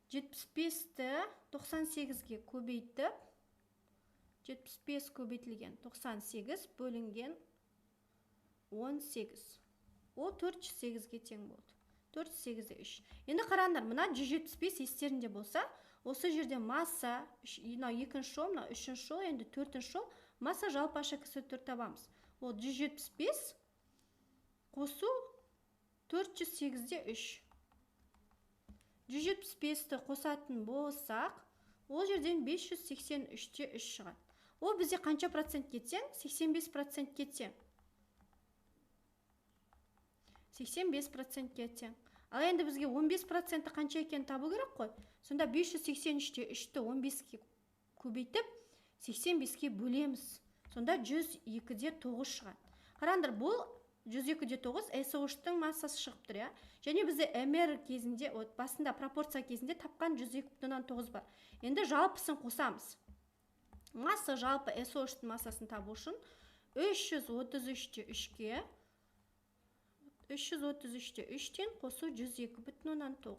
75-ті 98-ге көбейтіп, 75 көбейтілген 98 бөлінген 18. Ол 408-ге тең болды. 408-де 3. Енді қараңдар, мына 175 естерінде болса, осы жерде масса, мынау екінші жол, мынау үшінші жол, енді төртінші жол, масса жалпы HKS4 табамыз. Ол 175 қосу 408-де 3. 175-ті қосатын болсақ, Ол жерден 583,3 шығады. Ол бізде қанша процентке тең? 85%-ке тең. 85%-ке тең. Ал енді бізге 15%-і қанша екенін табу керек қой. Сонда 583,3-ті 15-ке көбейтіп, 85-ке бөлеміз. Сонда 102,9 шығады. Қараңдар, бұл 102,9 SO3-тің массасы шығып тұр, иә? Және бізде МР кезінде, от басында пропорция кезінде тапқан 102,9 бар. Енді жалпысын қосамыз. Масса жалпы SO3-тің массасын табу үшін 333,3-ке 333,3-тен қосу 102,9.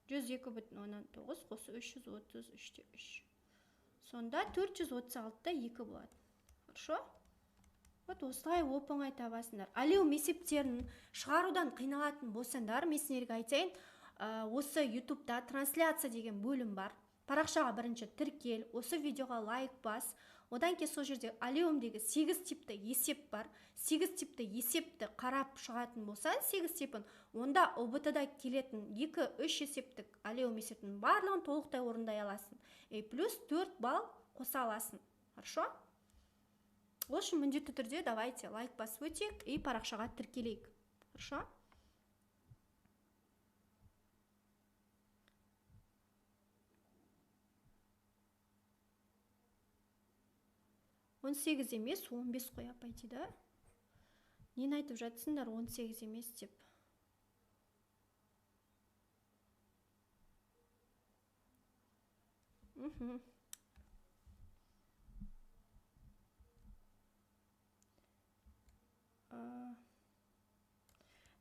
102,9 қосу 333,3. Сонда 436,2 болады. Хорошо? Вот осылай оп-оңай табасыңдар. Алеум есептерін шығарудан қиналатын болсаңдар, мен сендерге айтайын, осы YouTube'да трансляция деген бөлім бар. Парақшаға бірінші тіркел, осы видеоға лайк бас. Одан кейін сол жерде алеумдегі 8 типті есеп бар. 8 типті есепті қарап шығатын болсаң, 8 типін, онда ҰБТ-да келетін 2-3 есептік алеум есептің барлығын толықтай орындай аласың. И плюс 4 балл қоса аласың. Хорошо? Ол үшін міндетті түрде давайте лайк басып өтейік и парақшаға тіркелейік. Хорошо? 18 емес, 15 қой апай дейді. Нені айтып жатсыңдар 18 емес деп?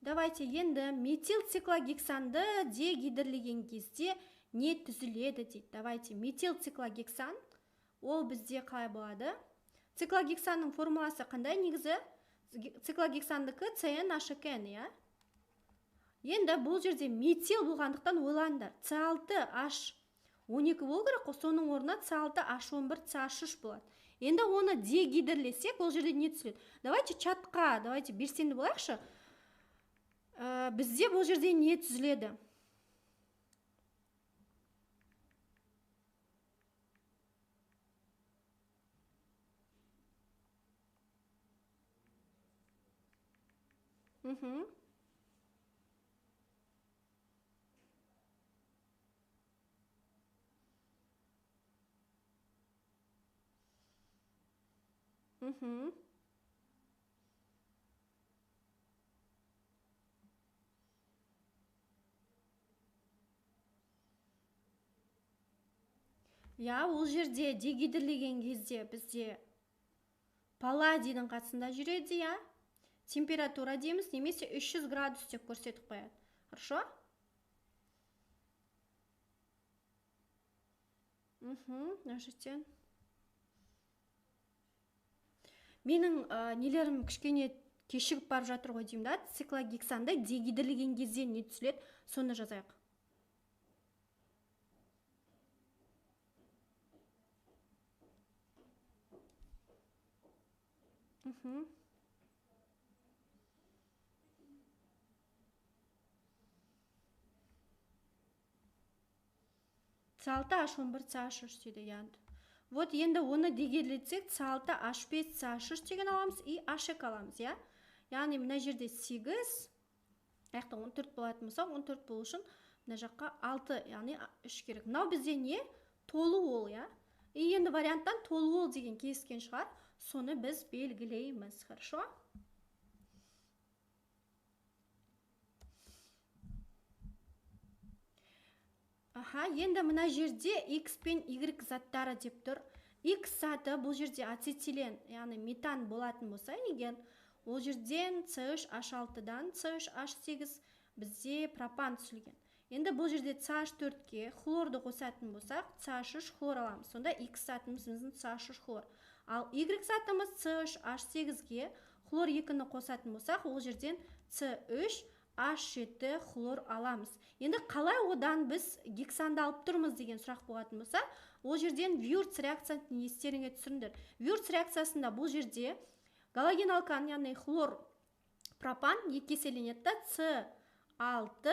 Давайте енді метилциклогександы дегидрлеген кезде не түзіледі дейді. Давайте метилциклогексан, ол бізде қалай болады? Циклогексанның формуласы қандай негізі? Циклогександікі CnH2n, иә? Енді бұл жерде метил болғандықтан ойлаңдар. C6H12 болу керек қой, соның орнына C6H11, CH3 болады. Енді оны дегидрлесек, ол жерде не түзіледі? Давайте чатқа, давайте белсенді болайықшы. Бізде бұл жерде не түзіледі? Иә, ол жерде дегидрлеген кезде бізде палладийдің қасында жүреді, иә? Температура дейміз, немесе 300 градус деп көрсетіп қояды. Хорошо? Мына менің нелерім кішкене кешігіп барып жатыр ғой деймін да. Циклогександы дегидрлеген кезде не түзіледі, соны жазайық. С6H11, CH3 дейді енді. Вот енді оны дегидрлетсек, С6H5, CH3 деген аламыз и H2 аламыз, иә? Яғни мына жерде 8, аяқта 14 болатын болса, 14 болу үшін мына жаққа 6, яғни 3 керек. Мынау бізде не? Толуол, иә? И енді варианттан толуол деген кездескен шығар, соны біз белгілейміз. Хорошо? Аха, енді мына жерде X пен Y заттары деп тұр. X заты бұл жерде ацетилен, яғни метан болатын болса, егер ол жерден C3H6-дан C3H8 бізде пропан түзілген. Енді бұл жерде CH4-ке хлорды қосатын болсақ, CH3 хлор аламыз. Сонда X затымыз біздің CH3 хлор. Ал Y затымыз C3H8-ге хлор 2-ні қосатын болсақ, ол жерден C3H7 хлор аламыз. Енді қалай одан біз гександы алып тұрмыз деген сұрақ болатын болса, ол жерден Вюрц реакциясын естеріңе түсіріңдер. Вюрц реакциясында бұл жерде галоген алкан, яғни хлор пропан екі еселенеді да 6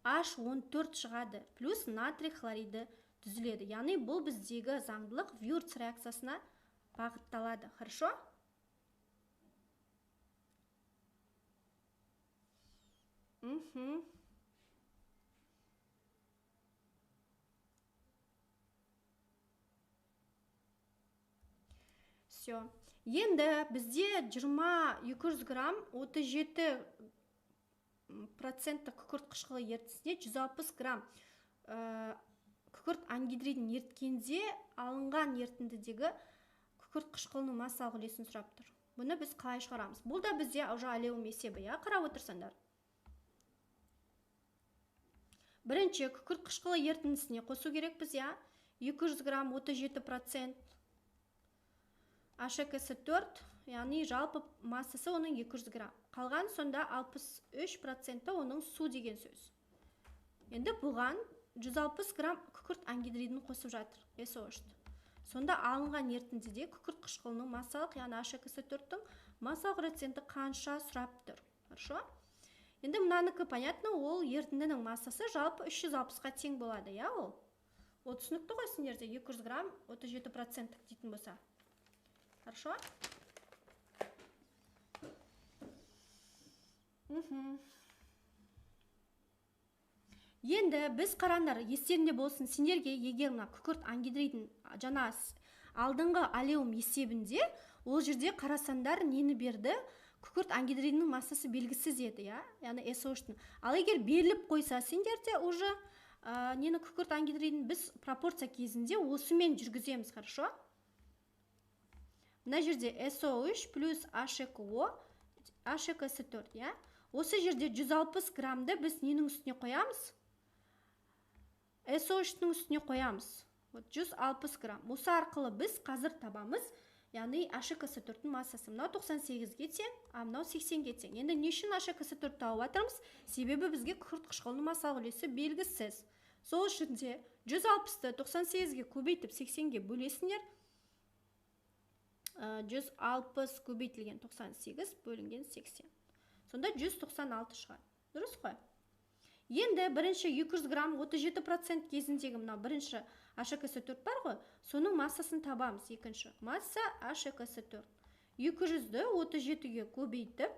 H14 шығады, плюс натрий хлориді түзіледі. Яғни бұл біздегі заңдылық Вюрц реакциясына бағытталады. Хорошо? Все. Енді бізде 200 грамм 37% күкірт қышқылы ерітіндісіне 160 грамм күкірт ангидридін еріткенде алынған ерітіндідегі күкірт қышқылының массалық үлесін сұрап тұр. Бұны біз қалай шығарамыз? Бұл да бізде уже алеум есебі, иә, қарап отырсаңдар. Бірінші күкірт қышқылы ерітіндісіне қосу керекпіз, иә, 200 грамм 37% H2SO4, яғни жалпы массасы оның 200 грамм. Қалған сонда 63% оның су деген сөз. Енді бұған 160 грамм күкірт ангидридін қосып жатыр, SO3. Сонда алынған ерітіндіде күкірт қышқылының массалық, яғни H2SO4-тің массалық проценті қанша сұрап тұр. Хорошо? Енді мынанікі понятно, ол ерітіндінің массасы жалпы 360-қа тең болады, иә, ол? Ол түсінікті ғой сендерде, 200 грамм 37% дейтін болса. Хорошо? Енді біз қараңдар, естерінде болсын сендерге, егер мына күкірт ангидридін жаңа алдыңғы алеум есебінде ол жерде қарасаңдар нені берді? Күкірт ангидридінің массасы белгісіз еді, иә? Яғни SO3-тің. Ал егер беріліп қойса сендерде уже нені күкірт ангидридін біз пропорция кезінде осымен жүргіземіз, хорошо? Мына жерде SO3 плюс H2O, H2SO4, иә? Осы жерде 160 граммды біз ненің үстіне қоямыз? SO3-тің үстіне қоямыз. Вот 160 грамм. Осы арқылы біз қазір табамыз, яғни H2SO4-тің массасы. Мынау 98-ге тең, а мынау 80-ге тең. Енді не үшін H2SO4 тауып жатырмыз? Себебі бізге күкірт қышқылының массалық үлесі белгісіз. Сол үшін де 160-ты 98-ге көбейтіп 80-ге бөлесіңдер. 160 көбейтілген 98 бөлінген 80. Сонда 196 шығады. Дұрыс қой? Енді бірінші 200 грамм 37% кезіндегі мынау бірінші H2SO4 бар ғой, соның массасын табамыз. Екінші масса H2SO4. 200-ді 37-ге көбейтіп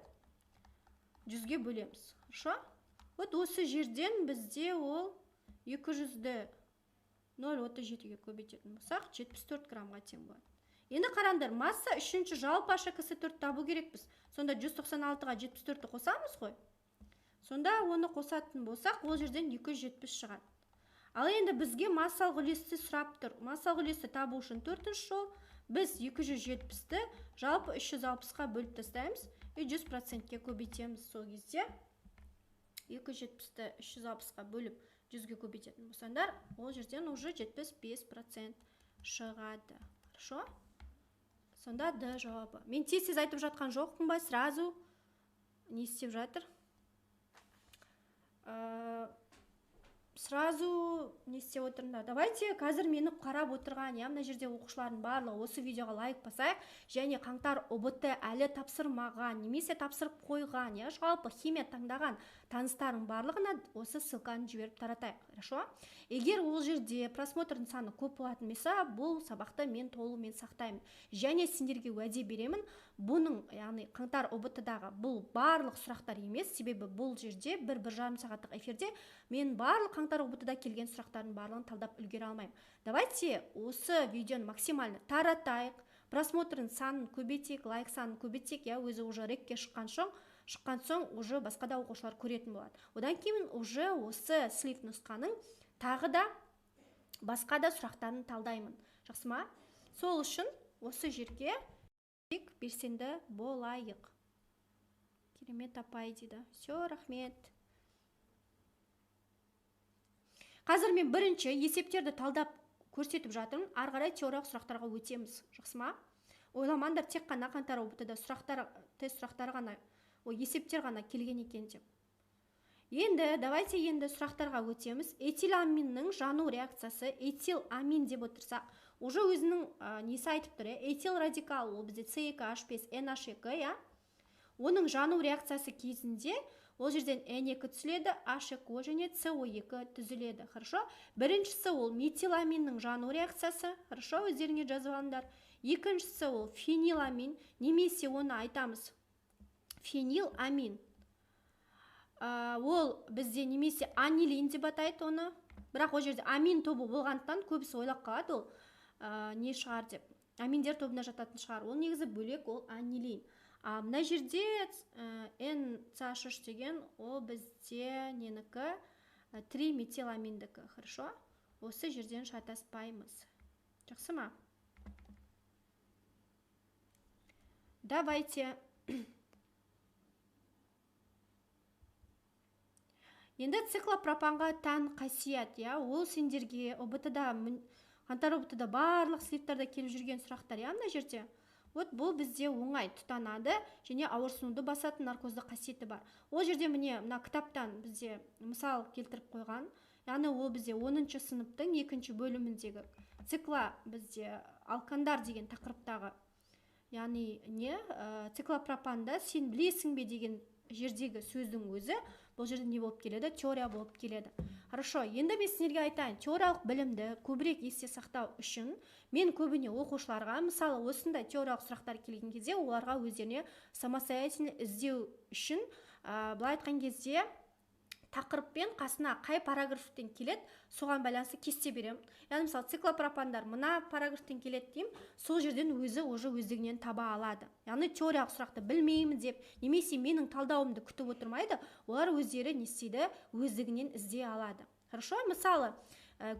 100-ге бөлеміз. Хорошо? Вот осы жерден бізде ол 200-ді 0,37-ге көбейтетін болсақ, 74 граммға тең болады. Енді қараңдар, масса үшінші жалпы H2SO4 табу керекпіз. Сонда 196-ға 74-ті қосамыз ғой. Сонда оны қосатын болсақ, ол жерден 270 шығады. Ал енді бізге массалық үлесті сұрап тұр. Массалық үлесті табу үшін төртінші жол біз 270-ті жалпы 360-қа бөліп тастаймыз и 100%-ке көбейтеміз. Сол кезде 270-ті 360-қа бөліп 100-ге көбейтетін болсаңдар, ол жерден уже 75% шығады. Хорошо? Сонда Д жауабы. Мен тез-тез айтып жатқан жоқпын ба? Сразу не істеп жатыр? Сразу не істеп отырыңдар. Давайте қазір мені қарап отырған, иә, мына жерде оқушылардың барлығы осы видеоға лайк басайық. Және қаңтар ҰБТ әлі тапсырмаған, немесе тапсырып қойған, иә, жалпы химия таңдаған таныстарың барлығына осы ссылканы жіберіп таратайық. Хорошо? Егер ол жерде просмотрдың саны көп болатын болса, бұл сабақты мен толығымен сақтаймын. Және сендерге уәде беремін, бұның, яғни қаңтар ҰБТ-дағы бұл барлық сұрақтар емес, себебі бұл жерде 1-1,5 сағаттық эфирде мен барлық қаңтар ҰБТ-да келген сұрақтардың барлығын талдап үлгере алмаймын. Давайте осы видеоны максимально таратайық, просмотрын санын көбейтейік, лайк санын көбейтейік, иә, өзі уже рекке шыққан соң уже басқа да оқушылар көретін болады. Одан кейін уже осы слив нұсқаның тағы да басқа да сұрақтарын талдаймын. Жақсы ма? Сол үшін осы жерге белсенді болайық. Керемет апай дейді. Все, рахмет. Қазір мен бірінші есептерді талдап көрсетіп жатырмын. Ары қарай теориялық сұрақтарға өтеміз. Жақсы ма? Ойламаңдар, тек қана қаңтар ҰБТ-да сұрақтар, тест сұрақтары ғана, есептер ғана келген екен деп. Енді давайте енді сұрақтарға өтеміз. Этиламиннің жану реакциясы, этиламин деп отырсақ, уже өзінің несі айтып тұр, этил радикал, ол бізде С2H5NH2, иә? Оның жану реакциясы кезінде Ол жерден N2 түзіледі, H2O және CO2 түзіледі. Хорошо? Біріншісі ол метиламиннің жану реакциясы. Хорошо, өздеріңе жазып алыңдар. Екіншісі ол фениламин, немесе оны айтамыз фениламин. Ол бізде немесе анилин деп атайды оны. Бірақ ол жерде амин тобы болғандықтан көбісі ойлап қалады ол не шығар деп. Аминдер тобына жататын шығар. Ол негізі бөлек, ол анилин. А мына жерде NCH3 деген ол бізде ненікі, триметиламиндікі. Хорошо? Осы жерден шатаспаймыз. Жақсы ма? Давайте. Енді циклопропанға тән қасиет, иә, ол сендерге ҰБТ-да, қаңтар ҰБТ-да барлық слиптарда келіп жүрген сұрақтар, иә, мына жерде. Вот бұл бізде оңай тұтанады және ауырсынуды басатын наркозды қасиеті бар. Ол жерде міне мына кітаптан бізде мысал келтіріп қойған. Яғни ол бізде 10-шы сыныптың екінші бөліміндегі цикла бізде алкандар деген тақырыптағы, яғни не, циклопропанда сен білесің бе деген жердегі сөздің өзі бұл жерде не болып келеді? Теория болып келеді. Хорошо, енді мен сіздерге айтайын, теориялық білімді көбірек есте сақтау үшін мен көбіне оқушыларға, мысалы, осындай теориялық сұрақтар келген кезде оларға өздеріне самостоятельно іздеу үшін, былай айтқан кезде тақырыппен қасына қай параграфтен келеді, соған байланысты кесте беремін. Яғни, мысалы, циклопропандар мына параграфтен келеді деймін, сол жерден өзі уже өздігінен таба алады. Яғни теориялық сұрақты білмеймін деп, немесе менің талдауымды күтіп отырмайды, олар өздері не істейді, өздігінен іздей алады. Хорошо? Мысалы,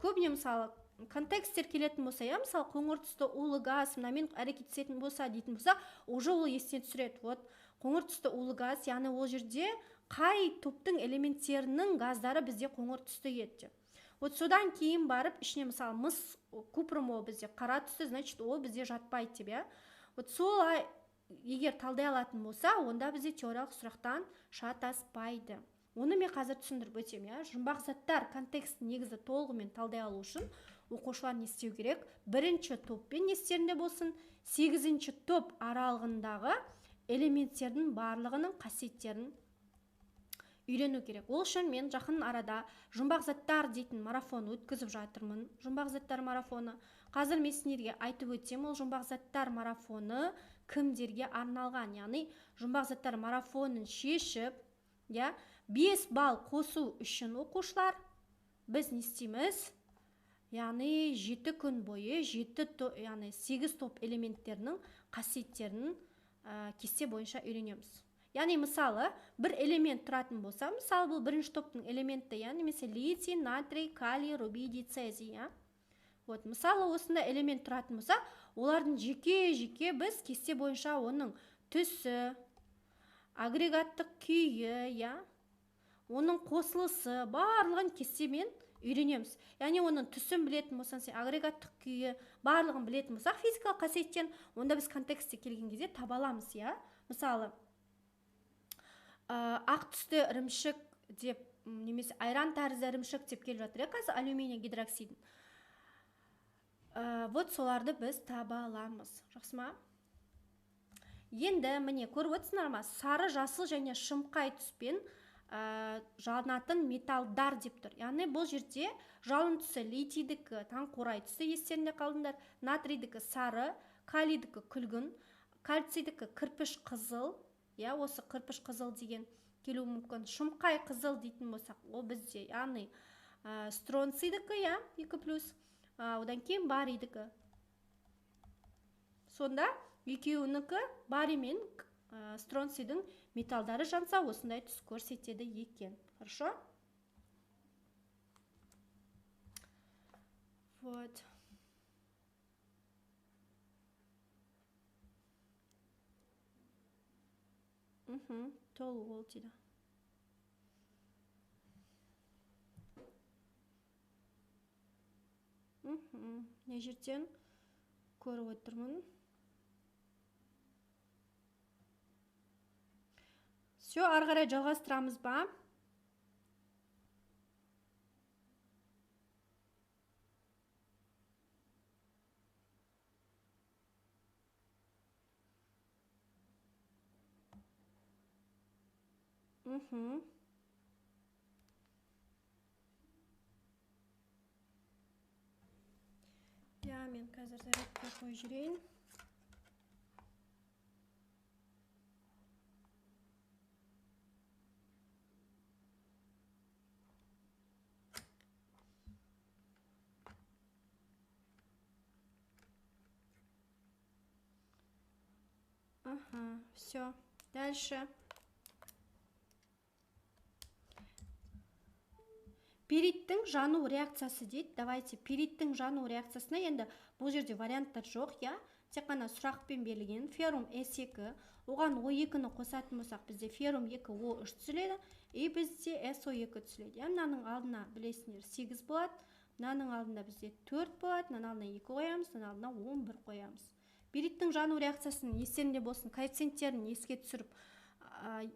көбіне мысалы контексттер келетін болса, иә, мысалы, қоңыр түсті улы газ мынамен әрекеттесетін болса дейтін болса, уже ол есіне түсіреді. Вот қоңыр түсті улы газ, яғни ол жерде қай топтың элементтерінің газдары бізде қоңыр түсті еді деп. Вот содан кейін барып ішіне мысалы мыс купрум ол бізде қара түсті, значит ол бізде жатпайды деп, иә. Вот солай егер талдай алатын болса, онда бізде теориялық сұрақтан шатаспайды. Оны мен қазір түсіндіріп өтемін, иә. Жұмбақ заттар контекстін негізі толығымен талдай алу үшін оқушылар не істеу керек? Бірінші топпен не істерінде болсын, 8-ші топ аралығындағы элементтердің барлығының қасиеттерін үйрену керек. Ол үшін мен жақын арада жұмбақ заттар дейтін марафон өткізіп жатырмын. Жұмбақ заттар марафоны. Қазір мен сіздерге айтып өтсем, ол жұмбақ заттар марафоны кімдерге арналған? Яғни жұмбақ заттар марафонын шешіп, иә, 5 балл қосу үшін оқушылар біз не істейміз? Яғни 7 күн бойы 7 яғни 8 топ элементтерінің қасиеттерін кесте бойынша үйренеміз. Яғни мысалы бір элемент тұратын болса, мысалы бұл бірінші топтың элементі, яғни немесе литий, натрий, калий, рубидий, цезий, иә. Вот, мысалы осындай элемент тұратын болса, олардың жеке-жеке біз кесте бойынша оның түсі, агрегаттық күйі, иә, оның қосылысы барлығын кестемен үйренеміз. Яғни оның түсін білетін болсаң, сен агрегаттық күйі барлығын білетін болсақ, физикалық қасиеттен, онда біз контекстте келген кезде таба аламыз, иә. Мысалы, ақ түсті ірімшік деп, немесе айран тәрізді ірімшік деп келіп жатыр, иә, қазір алюминий гидроксидін. Вот соларды біз таба аламыз. Жақсы ма? Енді міне көріп отырсыңдар ма? Сары, жасыл және шымқай түспен жалынатын металдар деп тұр. Яғни бұл жерде жалын түсі литийдікі таңқурай түсі, естерінде қалдыңдар, натрийдікі сары, калийдікі күлгін, кальцийдікі кірпіш қызыл, иә, осы кірпіш қызыл деген келуі мүмкін. Шымқай қызыл дейтін болсақ, ол бізде, яғни стронцийдікі, иә, 2+, одан кейін барийдікі. Сонда екеуінікі барий мен стронцийдің металдары жанса, осындай түс көрсетеді екен. Хорошо? Вот. Толуол дейді. Мына жерден көріп отырмын. Все, ары қарай жалғастырамыз ба? Угу. Иә, мен қазір зарядка қойып жіберейін. Ага, все. Дальше. Пириттің жану реакциясы дейді. Давайте пириттің жану реакциясына енді бұл жерде варианттар жоқ, иә? Тек қана сұрақпен берілген феррум С2, оған О2-ні қосатын болсақ, бізде феррум 2 О3 түзіледі, и бізде СО2 түзіледі. Иә, мынаның алдына білесіңдер 8 болады, мынаның алдында бізде 4 болады, мынаның алдына 2 қоямыз, мынаның алдына 11 қоямыз. Пириттің жану реакциясын естерінде болсын, коэффициенттерін еске түсіріп,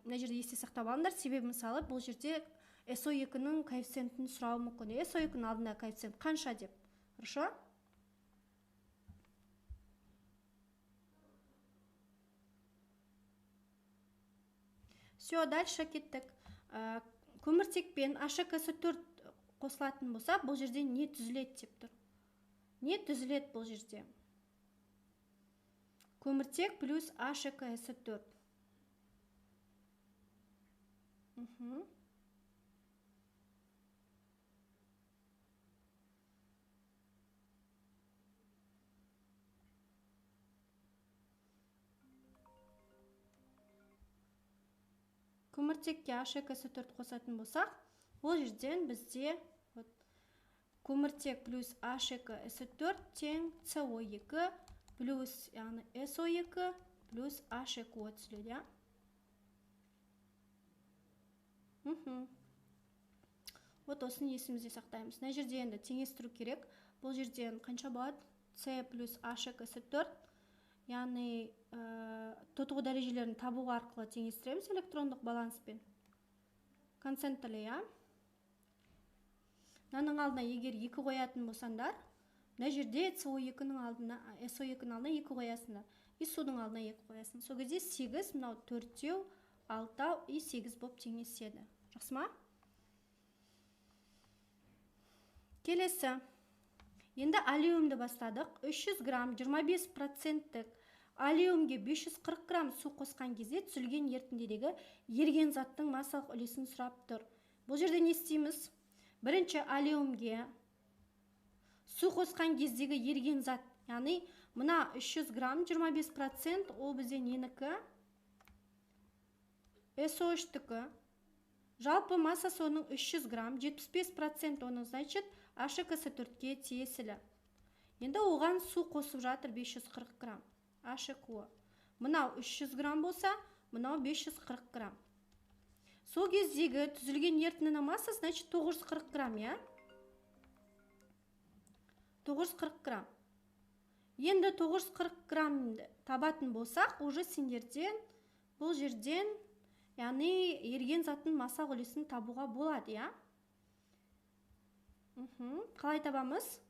мына жерде есте сақтап алыңдар, себебі мысалы бұл жерде СО2-нің коэффициентін сұрауы мүмкін. СО2-нің алдында коэффициент қанша деп. Хорошо? Все, дальше кеттік. Көміртекпен АШКС4 қосылатын болса, бұл жерде не түзіледі деп тұр. Не түзіледі бұл жерде? Көміртек плюс АШКС4. Угу. Көміртекке H2SO4 қосатын болсақ, ол жерден бізде вот, көміртек плюс H2SO4 тең CO2 плюс, яғни SO2 плюс H2O түзіледі, иә? Угу. Вот осыны есімізде сақтаймыз. Мына жерде енді теңестіру керек. Бұл жерден қанша болады? C плюс H2SO4, яғни тотығу дәрежелерін табу арқылы теңестіреміз электрондық баланспен. Концентрлі, иә? Мынаның алдына егер 2 қоятын болсаңдар, мына жерде CO2-нің алдына, SO2-нің алдына 2 қоясыңдар. И судың алдына 2 қоясың. Сол кезде 8, мынау 4, 6 и 8 болып теңеседі. Жақсы ма? Келесі. Енді алюмді бастадық. 300 грамм 25%-тік алюмге 540 грамм су қосқан кезде түзілген ерітіндідегі еріген заттың массалық үлесін сұрап тұр. Бұл жерде не істейміз? Бірінші алюмге су қосқан кездегі еріген зат, яғни мына 300 грамм 25% ол бізде ненікі? SO3-тікі. Жалпы массасы оның 300 грамм, 75% оның, значит, H2SO4-ке тиесілі. Енді оған су қосып жатыр 540 грамм. H2O. Мынау 300 грамм болса, мынау 540 грамм. Сол кездегі түзілген ерітіндінің массасы, значит, 940 грамм, иә? 940 грамм. Енді 940 граммды табатын болсақ, уже сендерден бұл жерден, яғни еріген заттың массалық үлесін табуға болады, иә? Қалай табамыз?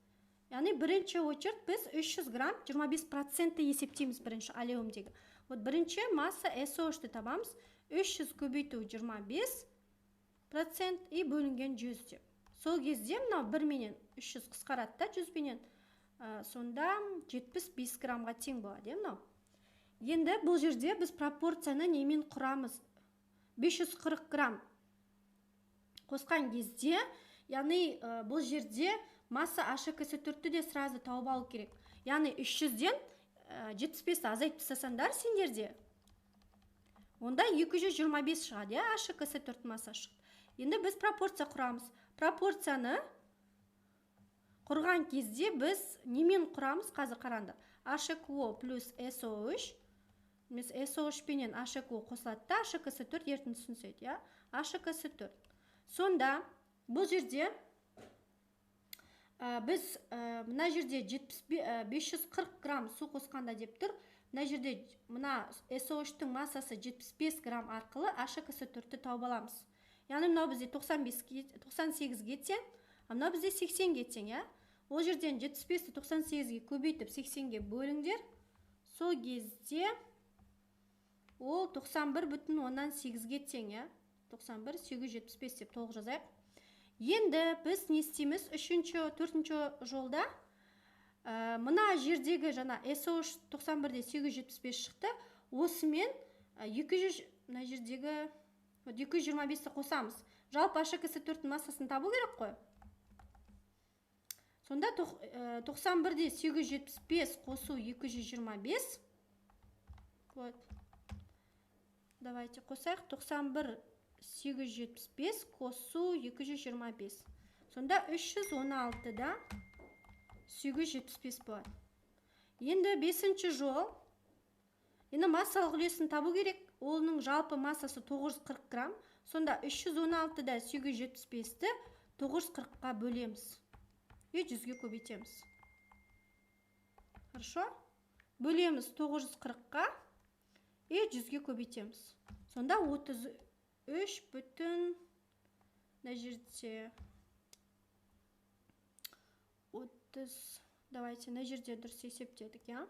Яғни бірінші очередь біз 300 грамм 25% есептейміз бірінші алюмдегі. Вот бірінші масса SO3-ті табамыз. 300 көбейту 25% и бөлінген 100 деп. Сол кезде мынау 1 менен 300 қысқарады да 100 менен, сонда 75 граммға тең болады, мынау. Енді бұл жерде біз пропорцияны немен құрамыз? 540 грамм қосқан кезде, яғни бұл жерде масса H2SO4-ті де сразу тауып алу керек. Яғни 300-ден 75-ті азайтып тастасаңдар сендерде, онда 225 шығады, иә, H2SO4 масса шықты. Енді біз пропорция құрамыз. Пропорцияны құрған кезде біз немен құрамыз? Қазір қараңдар. H2O плюс SO3, SO3 пенен H2O қосылады да H2SO4 ерітіндісін түзеді, иә? H2SO4. Сонда бұл жерде біз мына жерде 540 грамм су қосқанда деп тұр. Мына жерде мына SO3-тің массасы 75 грамм арқылы H2SO4-ті тауып аламыз. Яғни мынау бізде 98-ге тең, а мынау бізде 80-ге тең, иә? Ол жерден 75-ті 98-ге көбейтіп 80-ге бөліңдер. Сол кезде ол 91,8-ге тең, иә? 91 875 деп толық жазайық. Енді біз не істейміз? Үшінші, төртінші жолда мына жердегі жаңа SO3 91-де 875 шықты. Осымен 200 мына жердегі 225-ті қосамыз. Жалпы H2SO4-тің массасын табу керек қой. Сонда 91-де 875 қосу 225. Вот. Давайте қосайық. 91 875 қосу 225. Сонда 316-да 875 болады. Енді бесінші жол. Енді массалық үлесін табу керек. Оның жалпы массасы 940 грамм. Сонда 316-да 875-ті 940-қа бөлеміз. И 100-ге көбейтеміз. Хорошо? Бөлеміз 940-қа и 100-ге көбейтеміз. Сонда 33 бүтін мына жерде 30, давайте мына жерде дұрыс есептедік, иә?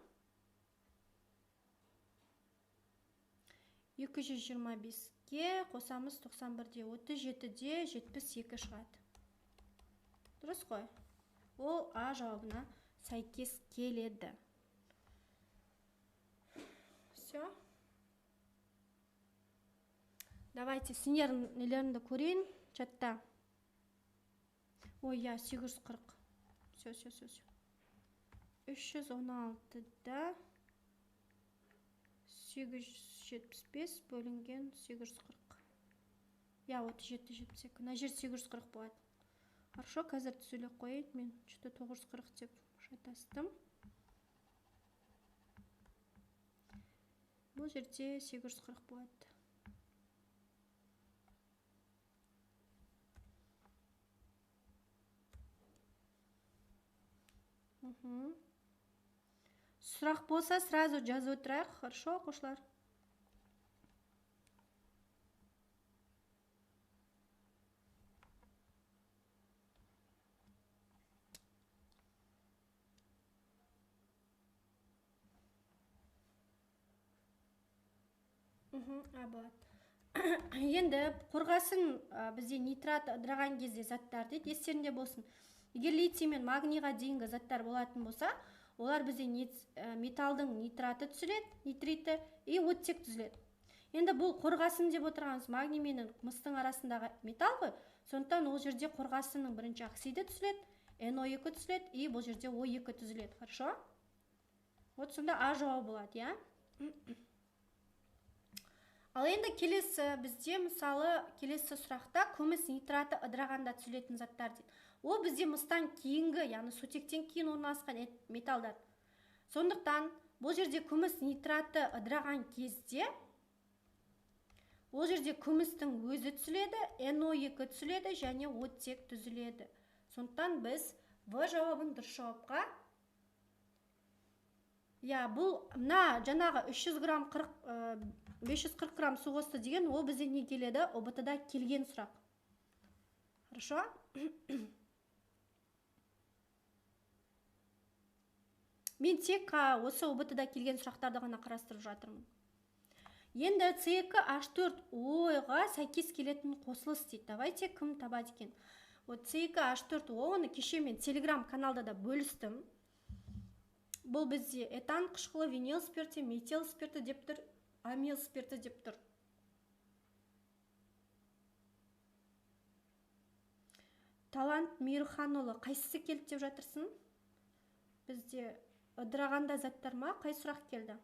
225-ке қосамыз 91-де 37-де 72 шығады. Дұрыс қой? Ол А жауабына сәйкес келеді. Все. Давайте сендердің нелеріңді көрейін чатта. Ой, я 840. Все, все, все, все. 316-да 875 бөлінген 840. Я, 37, 72. Мына жер 840 болады. Хорошо, қазір түзеле қояйын. Мен что-то 940 деп шатастым. Бұл жерде 840 болады. Сұрақ болса, сразу жазып отырайық. Хорошо, оқушылар? Болады. Енді қорғасын бізде нитрат ыдыраған кезде заттар дейді, естерінде болсын. Егер литий мен магнийға дейінгі заттар болатын болса, олар бізде металдың нитраты түзіледі, нитриті и оттек түзіледі. Енді бұл қорғасын деп отырғанымыз магний мен мыстың арасындағы металл ғой. Сондықтан ол жерде қорғасынның бірінші оксиді түзіледі, NO2 түзіледі и бұл жерде O2 түзіледі. Хорошо? Вот сонда А жауабы болады, иә? Ал енді келесі бізде, мысалы, келесі сұрақта күміс нитраты ыдырағанда түзілетін заттар дейді. Ол бізде мыстан кейінгі, яғни сутектен кейін орналасқан металдар. Сондықтан бұл жерде күміс нитраты ыдыраған кезде ол жерде күмістің өзі түзіледі, NO2 түзіледі және оттек түзіледі. Сондықтан біз В жауабын дұрыс жауапқа. Я, бұл мына жаңағы 300 грамм 540 грамм су қосты деген, ол бізде не келеді? ҰБТ-да келген сұрақ. Хорошо? Мен тек осы ҰБТ-да келген сұрақтарды ғана қарастырып жатырмын. Енді C2H4O-ға сәйкес келетін қосылыс дейді. Давайте кім табады екен? Вот C2H4O, оны кеше мен Telegram каналда да бөлістім. Бұл бізде этан қышқылы, винил спирті, метил спирті деп тұр, амил спирті деп тұр. Талант Мейірханұлы, қайсысы келді деп жатырсың? Бізде ыдырағанда заттар ма? Қай сұрақ келді?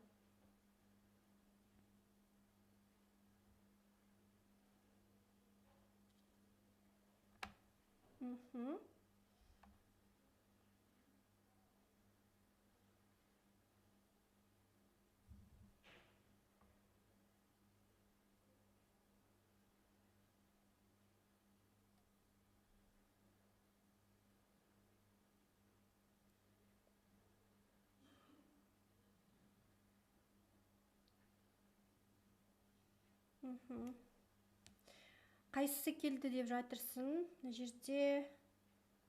Қайсысы келді деп жатырсың? Мына жерде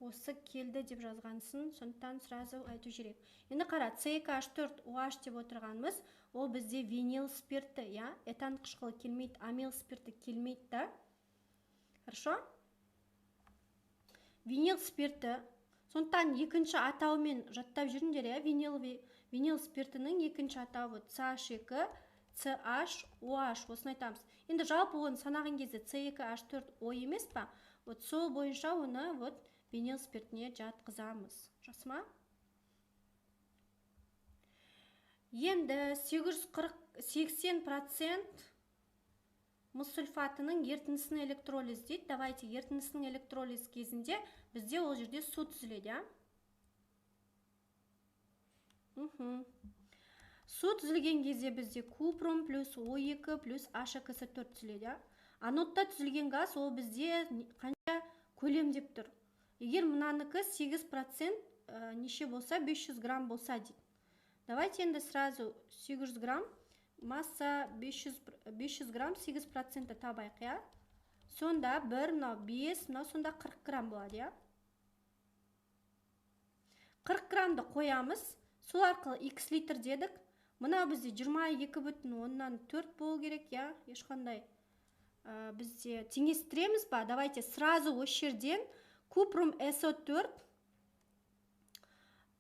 осы келді деп жазғансың, сондықтан сразу айту керек. Енді қара, C2H4OH деп отырғанымыз, ол бізде винил спирті, иә? Этан қышқылы келмейді, амил спирті келмейді да. Хорошо? Винил спирті. Сондықтан екінші атауымен жаттап жүріңдер, иә? Винил спиртінің екінші атауы CH2, CHOH, осыны айтамыз. Енді жалпы оны санаған кезде C2H4O емес па? Вот сол бойынша оны вот винил спиртіне жатқызамыз. Жақсы ма? Енді 80% мыс сульфатының ерітіндісінің электролиз дейді. Давайте ерітіндісінің электролиз кезінде бізде ол жерде су түзіледі, иә? Су түзілген кезде бізде купрум плюс О2 плюс H2SO4 түзіледі, иә? Анодта түзілген газ ол бізде қанша көлем деп тұр. Егер мынанікі 8% неше болса, 500 грамм болса дейді. Давайте енді сразу 800 грамм, масса 500 грамм 8% табайық, иә? Сонда 1, мынау 5, мынау сонда 40 грамм болады, иә? 40 граммды қоямыз. Сол арқылы x литр дедік. Мынау бізде 22,4 болу керек, иә? Ешқандай бізде теңестіреміз ба? Давайте сразу осы жерден купрум SO4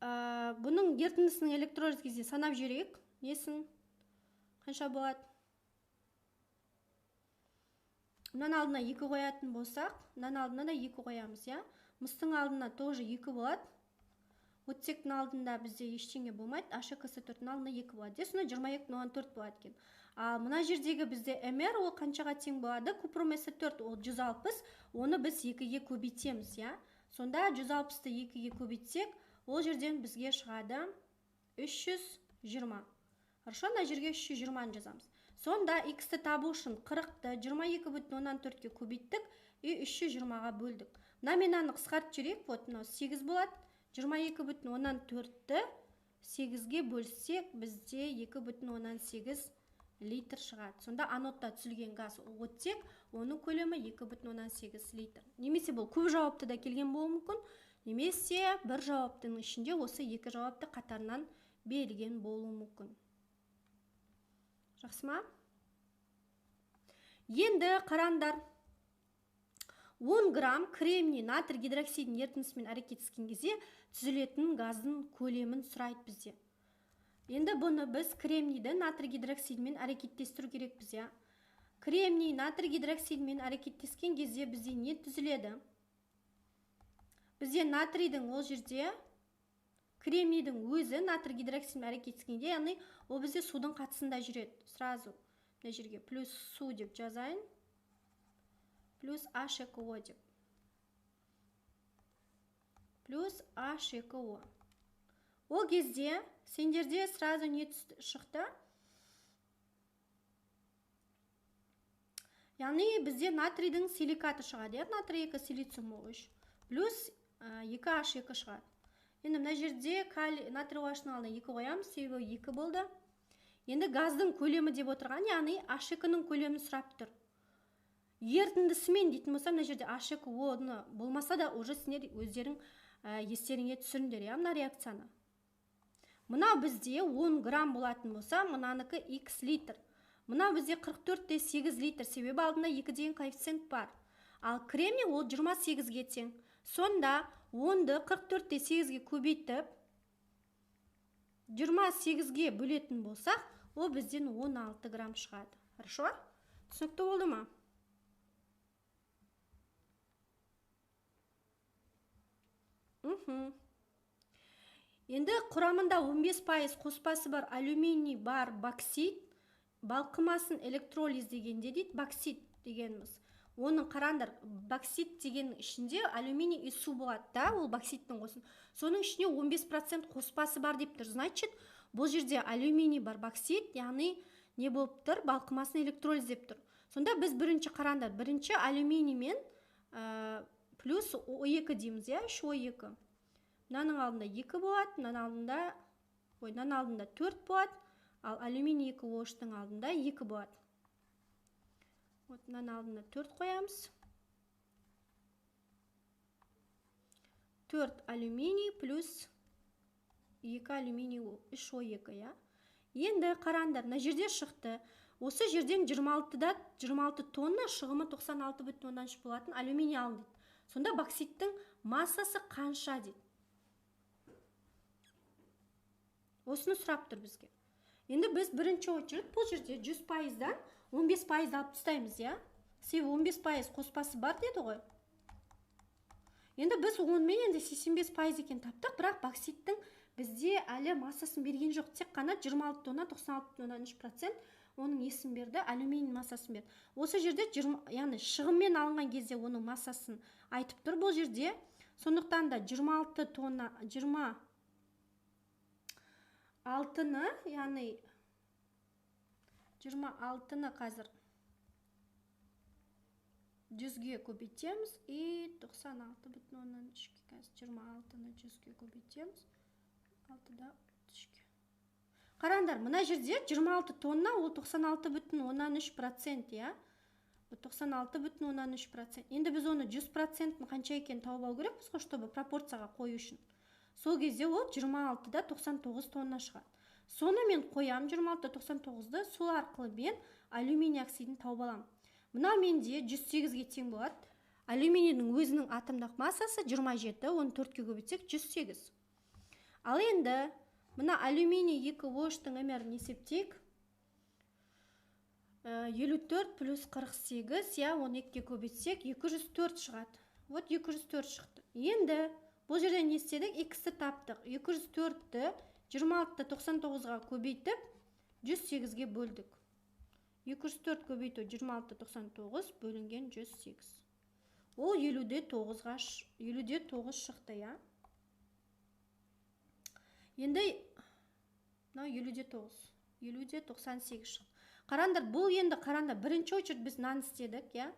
бұның ерітіндісінің электролиз кезінде санап жіберейік. Несін? Қанша болады? Мынаның алдына 2 қоятын болсақ, мынаның алдына да 2 қоямыз, иә? Мыстың алдына тоже 2 болады. Оттектің алдында бізде ештеңе болмайды. H2SO4-тің алдында 2 болады. Сонда 22,4 болады екен. Ал мына жердегі бізде МР ол қаншаға тең болады? Купрум SO4 ол 160, оны біз 2-ге көбейтеміз, иә? Сонда 160-ты 2-ге көбейтсек, ол жерден бізге шығады 320. Хорошо, мына жерге 320-ны жазамыз. Сонда x-ті табу үшін 40-ты 22,4-ке көбейттік и 320-ға бөлдік. Мына мен мынаны қысқартып жіберейік. Вот мынау 8 болады. 22,4-ті 8-ге бөлсек, бізде 2,8 литр шығады. Сонда анодта түзілген газ оттек, оның көлемі 2,8 литр. Немесе бұл көп жауапты да келген болуы мүмкін, немесе бір жауаптың ішінде осы екі жауапты қатарынан берілген болуы мүмкін. Жақсы ма? Енді қараңдар. 10 грамм кремний натрий гидроксидінің ерітіндісімен әрекеттескен кезде түзілетін газдың көлемін сұрайды бізде. Енді бұны біз кремнийді натрий гидроксидімен әрекеттестіру керекпіз, иә? Кремний натрий гидроксидімен әрекеттескен кезде бізде не түзіледі? Бізде натрийдің ол жерде кремнийдің өзі натрий гидроксидімен әрекеттескенде, яғни ол бізде судың қатысында жүреді. Сразу мына жерге плюс су деп жазайын. Плюс H2O деп. Плюс H2O. Ол кезде сендерде сразу не шықты? Яғни бізде натрийдің силикаты шығады, иә? Натрий 2 силициум 3 плюс 2H2 шығады. Енді мына жерде натрий OH-ның алдына 2 қоямыз, себебі 2 болды. Енді газдың көлемі деп отырған, яғни H2-ның көлемін сұрап тұр. Ерітіндісімен дейтін болсам, мына жерде H2O-ны болмаса да уже сендер өздерің естеріңе түсіріңдер, иә, мына реакцияны. Мынау бізде 10 грамм болатын болса, мынанікі x литр. Мынау бізде 44,8 литр, себебі алдында 2 деген коэффициент бар. Ал кремний ол 28-ге тең. Сонда 10-ды 44,8-ге көбейтіп 28-ге бөлетін болсақ, ол бізден 16 грамм шығады. Хорошо? Түсінікті болды ма? Енді құрамында 15% қоспасы бар алюминий бар боксит, балқымасын электролиз дегенде дейді, боксит дегеніміз. Оның қараңдар, боксит дегеннің ішінде алюминий и су болады да, ол бокситтің қосын. Соның ішінде 15% қоспасы бар деп тұр. Значит, бұл жерде алюминий бар боксит, яғни не болып тұр? Балқымасын электролиз деп тұр. Сонда біз бірінші қараңдар, бірінші алюминий мен плюс О2 дейміз, иә, 3О2. Мынаның алдында 2 болады, мынаның алдында, ой, мынаның алдында 4 болады, ал алюминий 2 OH-тың алдында 2 болады. Вот мынаның алдында 4 қоямыз. 4 алюминий плюс 2 алюминий 3О2, иә. Енді қараңдар, мына жерде шықты. Осы жерден 26 тонна шығымы 96,3 болатын алюминий алынды дейді. Сонда бокситтің массасы қанша дейді. Осыны сұрап тұр бізге. Енді біз бірінші очередь бұл жерде 100%-дан 15% алып тастаймыз, иә? Себебі 15% қоспасы бар деді ғой. Енді біз онымен енді 85% екен таптық, бірақ бокситтің бізде әлі массасын берген жоқ. Тек қана 26 тонна 96,3% оның несін берді, алюминий массасын берді. Осы жерде яғни шығынмен алынған кезде оның массасын айтып тұр бұл жерде. Сондықтан да 26 тонна 26-ны, яғни 26-ны қазір 100-ге көбейтеміз и 96,3-ге қазір 26-ны 100-ге көбейтеміз. 6-да 3-ге. Қараңдар, мына жерде 26 тонна ол 96,3%, иә? 96,3%. Енді біз оны 100%-ін қанша екенін тауып алу керекпіз ғой, чтобы пропорцияға қою үшін. Сол кезде ол 26,99 тонна шығады. Соны мен қоям 26,99-ды, сол арқылы мен алюминий оксидін тауып аламын. Мына менде 108-ге тең болады. Алюминийдің өзінің атомдық массасы 27, оны 4-ке көбейтсек 108. Ал енді мына алюминий екі оштың мр-ін есептейік. 54 плюс 48, иә, оны 2-ге көбейтсек 204 шығады. Вот 204 шықты. Енді бұл жерде не істедік? X-ті таптық. 204-ті 26,99-ға көбейтіп 108-ге бөлдік. 204 көбейту 26,99 бөлінген 108. Ол 59 шықты, иә. Енді мынау 59, 98 шықты. Қараңдар, бұл енді қараңдар, бірінші очередь біз мынаны істедік, иә.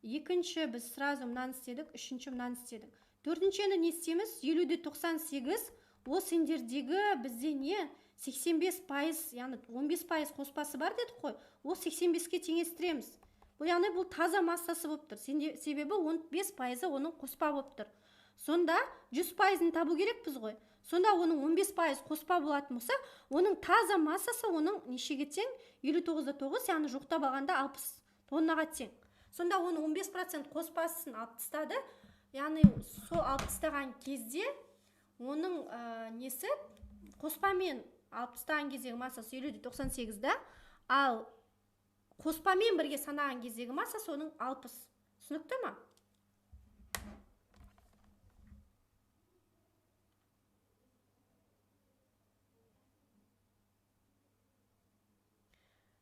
Екінші біз сразу мынаны істедік, үшінші мынаны істедік. Төртінші енді не істейміз? 98, ол сендердегі бізде не? 85%, яғни 15% қоспасы бар дедік қой. Ол 85-ке теңестіреміз. Бұл яғни бұл таза массасы болып тұр. Себебі 15% оның қоспа болып тұр. Сонда 100%-ын табу керекпіз ғой. Сонда оның 15% қоспа болатын болса, оның таза массасы оның нешеге тең? 59,9, яғни жоқтап алғанда 60 тоннаға тең. Сонда оның 15% қоспасын алып тастады. Яғни сол алып тастаған кезде оның несі қоспамен алып тастаған кездегі массасы 50,98-да, ал қоспамен бірге санаған кездегі массасы оның 60. Түсінікті ма?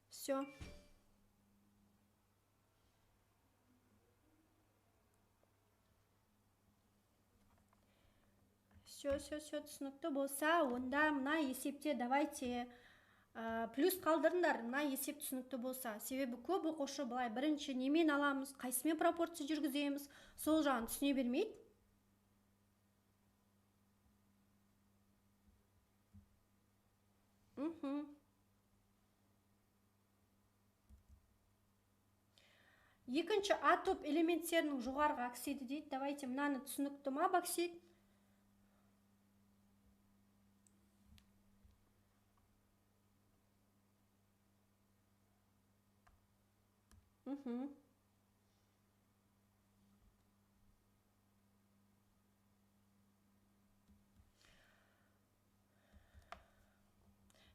Все. Все, все, все түсінікті болса, онда мына есепте давайте плюс қалдырыңдар, мына есеп түсінікті болса. Себебі көп оқушы былай бірінші немен аламыз, қайсымен пропорция жүргіземіз, сол жағын түсіне бермейді. Екінші А топ элементтерінің жоғарғы оксиді дейді. Давайте мынаны түсінікті ма, боксид?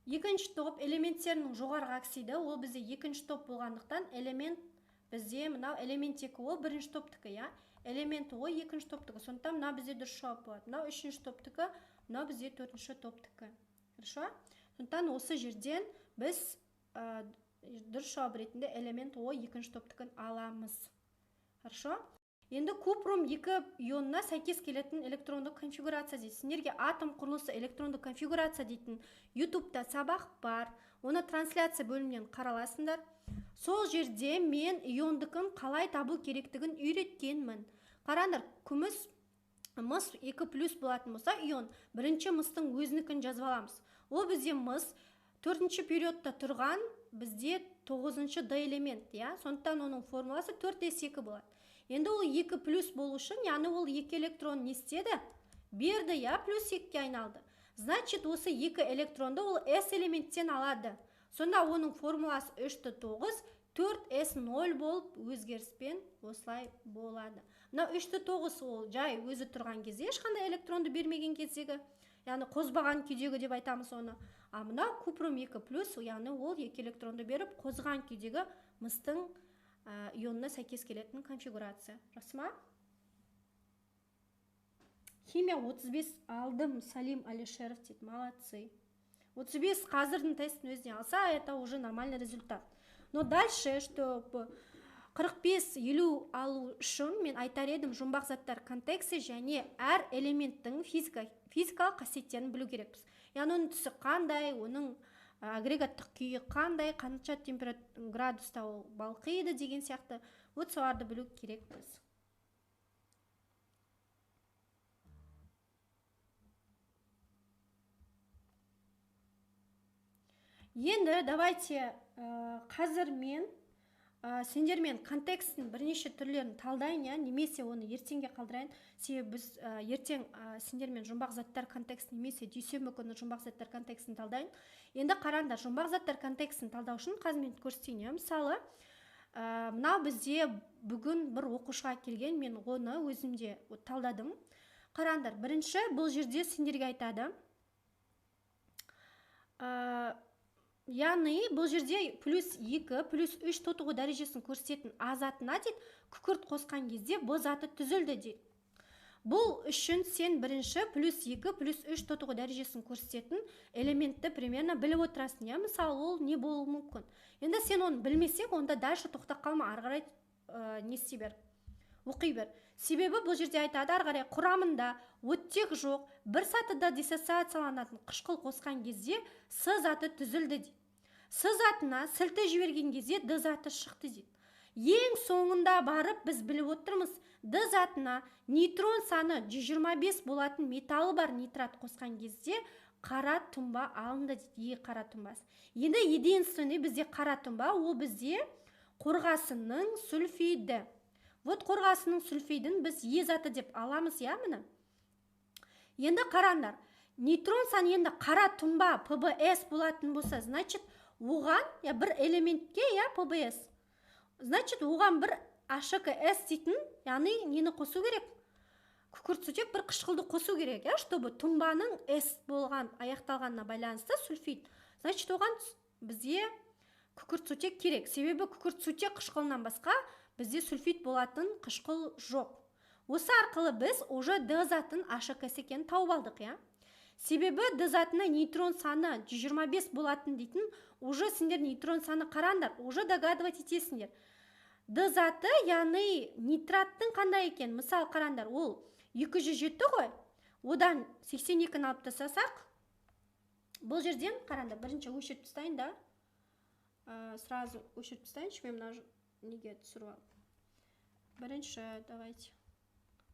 Екінші топ элементтерінің жоғарғы оксиді, ол бізде екінші топ болғандықтан элемент бізде мынау элемент 2, ол бірінші топтікі, иә? Элемент О екінші топтікі. Сондықтан мынау бізде дұрыс жауап болады. Мынау үшінші топтікі, мынау бізде төртінші топтікі. Хорошо? Сондықтан осы жерден біз дұрыс жауап ретінде элемент О екінші топтікін аламыз. Хорошо? Енді купрум 2 ионына сәйкес келетін электрондық конфигурация дейді. Сендерге атом құрылысы электрондық конфигурация дейтін YouTube'да сабақ бар. Оны трансляция бөлімінен қараласыңдар. Сол жерде мен иондікін қалай табу керектігін үйреткенмін. Қараңдар, күміс мыс 2 плюс болатын болса ион, бірінші мыстың өзінікін жазып аламыз. Ол бізде мыс төртінші периодта тұрған, бізде тоғызыншы Д элемент, иә? Сондықтан оның формуласы төрт С екі болады. Енді ол 2 плюс болу үшін, яғни ол 2 электрон не істеді? Берді, иә, плюс 2-ге айналды. Значит, осы 2 электронды ол С элементтен алады. Сонда оның формуласы 3Т9, 4С0 болып өзгеріспен осылай болады. Мына 3Т9 ол жай өзі тұрған кезде ешқандай электронды бермеген кездегі, яғни қозбаған күйдегі деп айтамыз оны. А мына купрум 2 плюс, яғни ол 2 электронды беріп қозған күйдегі мыстың ионына сәйкес келетін конфигурация. Жақсы ма? Химия 35 алдым, Салим Алишеров дейді. Молодцы. 35 қазірдің тесттің өзіне алса, это уже нормальный результат. Но дальше, чтобы 45-50 алу үшін мен айтар едім, жұмбақ заттар контексі және әр элементтің физикалық қасиеттерін білу керекпіз. Яғни оның түсі қандай, оның агрегаттық күйі қандай, қанша градуста ол балқиды деген сияқты. Вот соларды білу керекпіз. Енді давайте қазір мен сендермен контекстің бірнеше түрлерін талдайын, я, немесе оны ертеңге қалдырайын. Себебі біз ертең сендермен жұмбақ заттар контекстін немесе дүйсенбі күні жұмбақ заттар контекстін талдайын. Енді қараңдар, жұмбақ заттар контекстін талдау үшін қазір мен көрсетейін. Я. Мысалы, мынау бізде бүгін бір оқушыға келген, мен оны өзімде талдадым. Қараңдар, бірінші бұл жерде сендерге айтады. Яғни бұл жерде плюс 2, плюс 3 тотығу дәрежесін көрсететін А затына дейді, күкірт қосқан кезде Б заты түзілді дейді. Бұл үшін сен бірінші плюс 2, плюс 3 тотығу дәрежесін көрсететін элементті примерно біліп отырасың. Я, мысалы, ол не болуы мүмкін. Енді сен оны білмесең, онда дальше тоқтап қалма, ары қарай не істей бер, оқи бер. Себебі бұл жерде айтады, ары қарай құрамында оттек жоқ, бір сатыда диссоциацияланатын қышқыл қосқан кезде С заты түзілді дейді. С затына сілті жіберген кезде Д заты шықты дейді. Ең соңында барып біз біліп отырмыз, Д затына нейтрон саны 125 болатын металы бар нитрат қосқан кезде қара тұнба алынды дейді. Е қара тұнбасы. Енді единственный бізде қара тұнба, ол бізде қорғасынның сульфиді. Вот қорғасынның сульфидін біз Е заты деп аламыз, я міне. Енді қараңдар, нейтрон саны енді қара тұнба ПБС болатын болса, значит, оған, я, бір элементке, я, ПБС. Значит, оған бір АШКС дейтін, яғни нені қосу керек? Күкіртсутек бір қышқылды қосу керек, я, чтобы тұнбаның С болған аяқталғанына байланысты сульфид. Значит, оған бізге күкіртсутек керек. Себебі күкіртсутек қышқылынан басқа бізде сульфид болатын қышқыл жоқ. Осы арқылы біз уже Д затын АШКС екенін тауып алдық, я. Себебі Д затына нейтрон саны 125 болатын дейтін, уже сендер нейтрон саны қараңдар, уже догадывать етесіңдер. Д заты, яғни нитраттың қандай екен? Мысал қараңдар, ол 207 ғой. Одан 82-ні алып тастасақ, бұл жерден қараңдар, бірінші өшіріп тастайын да. Сразу өшіріп тастайыншы, мен мына неге түсіріп алып. Бірінші, давайте.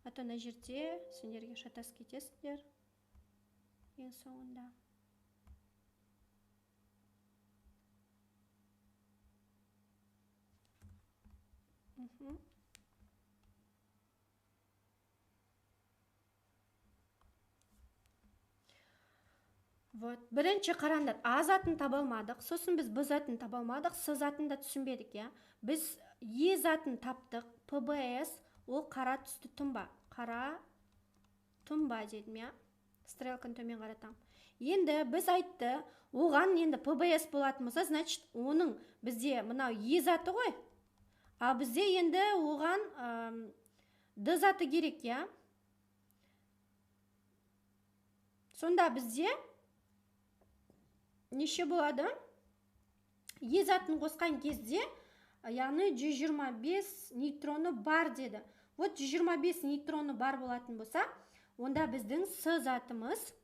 А то мына жерде сендерге шатасып кетесіңдер. Ең соңында. Вот. Бірінші қараңдар, А затын таба алмадық, сосын біз Б затын таба алмадық, С затын да түсінбедік, я. Біз Е затын таптық, ПБС, ол қара түсті тұнба. Қара тұнба дедім, я. Стрелканы төмен қаратам. Енді біз айтты, оған енді ПБС болатын болса, значит, оның бізде мынау Е заты ғой. А бізде енді оған Д заты керек, я. Сонда бізде неше болады? Е затын қосқан кезде, яғни 125 нейтроны бар деді. Вот 125 нейтроны бар болатын болса, онда біздің С затымыз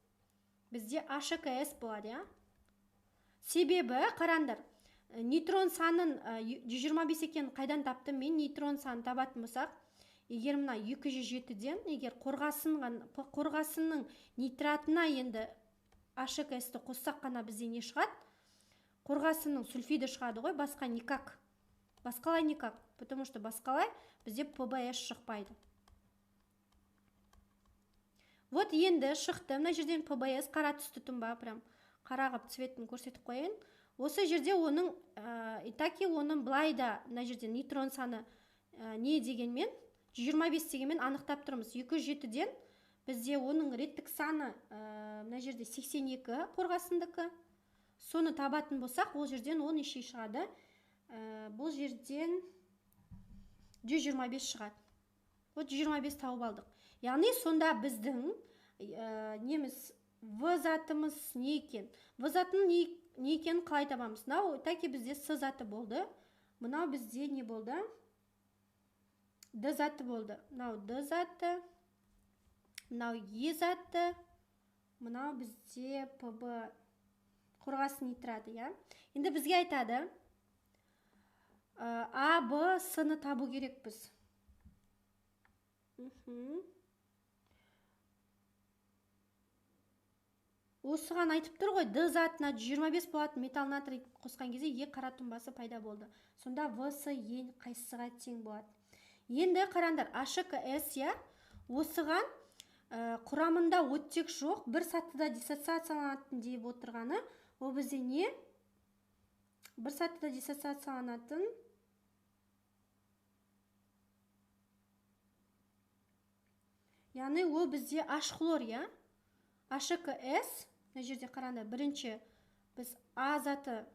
бізде АШКС болады, я. Себебі, қараңдар, нейтрон санын 125 екенін қайдан таптым? Мен нейтрон санын табатын болсақ, егер мына 207-ден, егер қорғасынның нитратына енді АШКС-ті қоссақ қана бізде не шығады? Қорғасынның сульфиді шығады ғой, басқа никак. Басқалай никак, потому что басқалай бізде ПБС шықпайды. Вот енді шықты. Мына жерден ПБС қара түсті тұнба, прям қара қып цветін көрсетіп қояйын. Осы жерде оның, итаки оның былай да, мына жерде нейтрон саны не дегенмен, 125 дегенмен анықтап тұрмыз. 207-ден бізде оның реттік саны мына жерде 82 қорғасындікі. Соны табатын болсақ, ол жерден ол неше шығады? Бұл жерден 125 шығады. Вот 125 тауып алдық. Яғни сонда біздің неміз В затымыз не екен? В затын не екенін қалай табамыз? Мынау таки бізде С заты болды. Мынау бізде не болды? Д заты болды. Мынау Д заты, мынау Е заты, мынау бізде ПБ қорғасын нитраты, иә? Енді бізге айтады, А, Б, С-ны табу керекпіз. Осыған айтып тұр ғой, Д затына 125 болатын металл натрий қосқан кезде Е қара тұнбасы пайда болды. Сонда В, С, Е қайсыға тең болады? Енді қараңдар, АШКС, иә, осыған құрамында оттек жоқ, бір сатыда диссоциацияланатын деп отырғаны, ол бізде не? Бір сатыда диссоциацияланатын яғни ол бізде H хлор, иә? АШКС, мына жерде қараңдар, бірінші біз А заты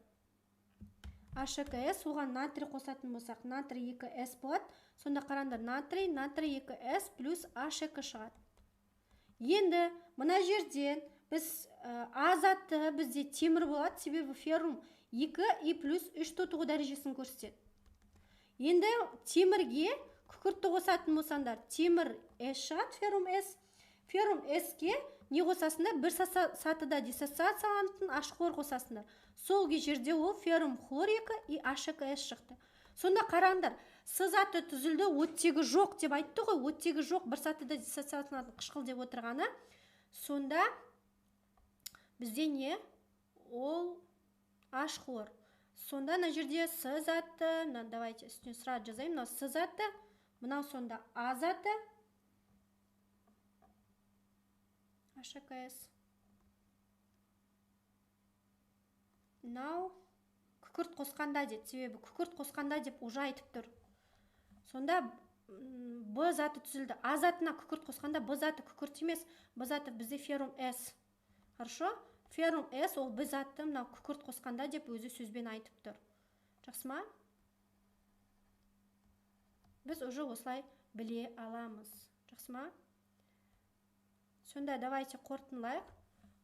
АШКС, оған натрий қосатын болсақ, натрий 2С болады. Сонда қараңдар, натрий, натрий 2С плюс АШК шығады. Енді мына жерден біз А заты бізде темір болады, себебі феррум 2 и плюс 3 тотығу дәрежесін көрсетеді. Енді темірге күкіртті қосатын болсаңдар, темір С шығады, феррум С. Феррум С-ке не қосасыңдар? Бір сатыда диссоциацияланатын H хлор қосасыңдар. Сол жерде ол феррум хлор 2 и АШКС шықты. Сонда қараңдар, С заты түзілді, оттегі жоқ деп айтты ғой, оттегі жоқ, бір сатыда диссоциацияланатын қышқыл деп отырғаны. Сонда бізде не? Ол H хлор. Сонда мына жерде С заты, мына давайте үстіне сразу жазайын, мынау С заты, мынау сонда А заты, АШКС. Мынау күкірт қосқанда деді, себебі күкірт қосқанда деп уже айтып тұр. Сонда Б заты түзілді. А затына күкірт қосқанда Б заты күкірт емес, Б заты бізде феррум С. Хорошо? Феррум С ол Б заты мынау күкірт қосқанда деп өзі сөзбен айтып тұр. Жақсы ма? Біз уже осылай біле аламыз. Жақсы ма? Сонда давайте қорытындылайық.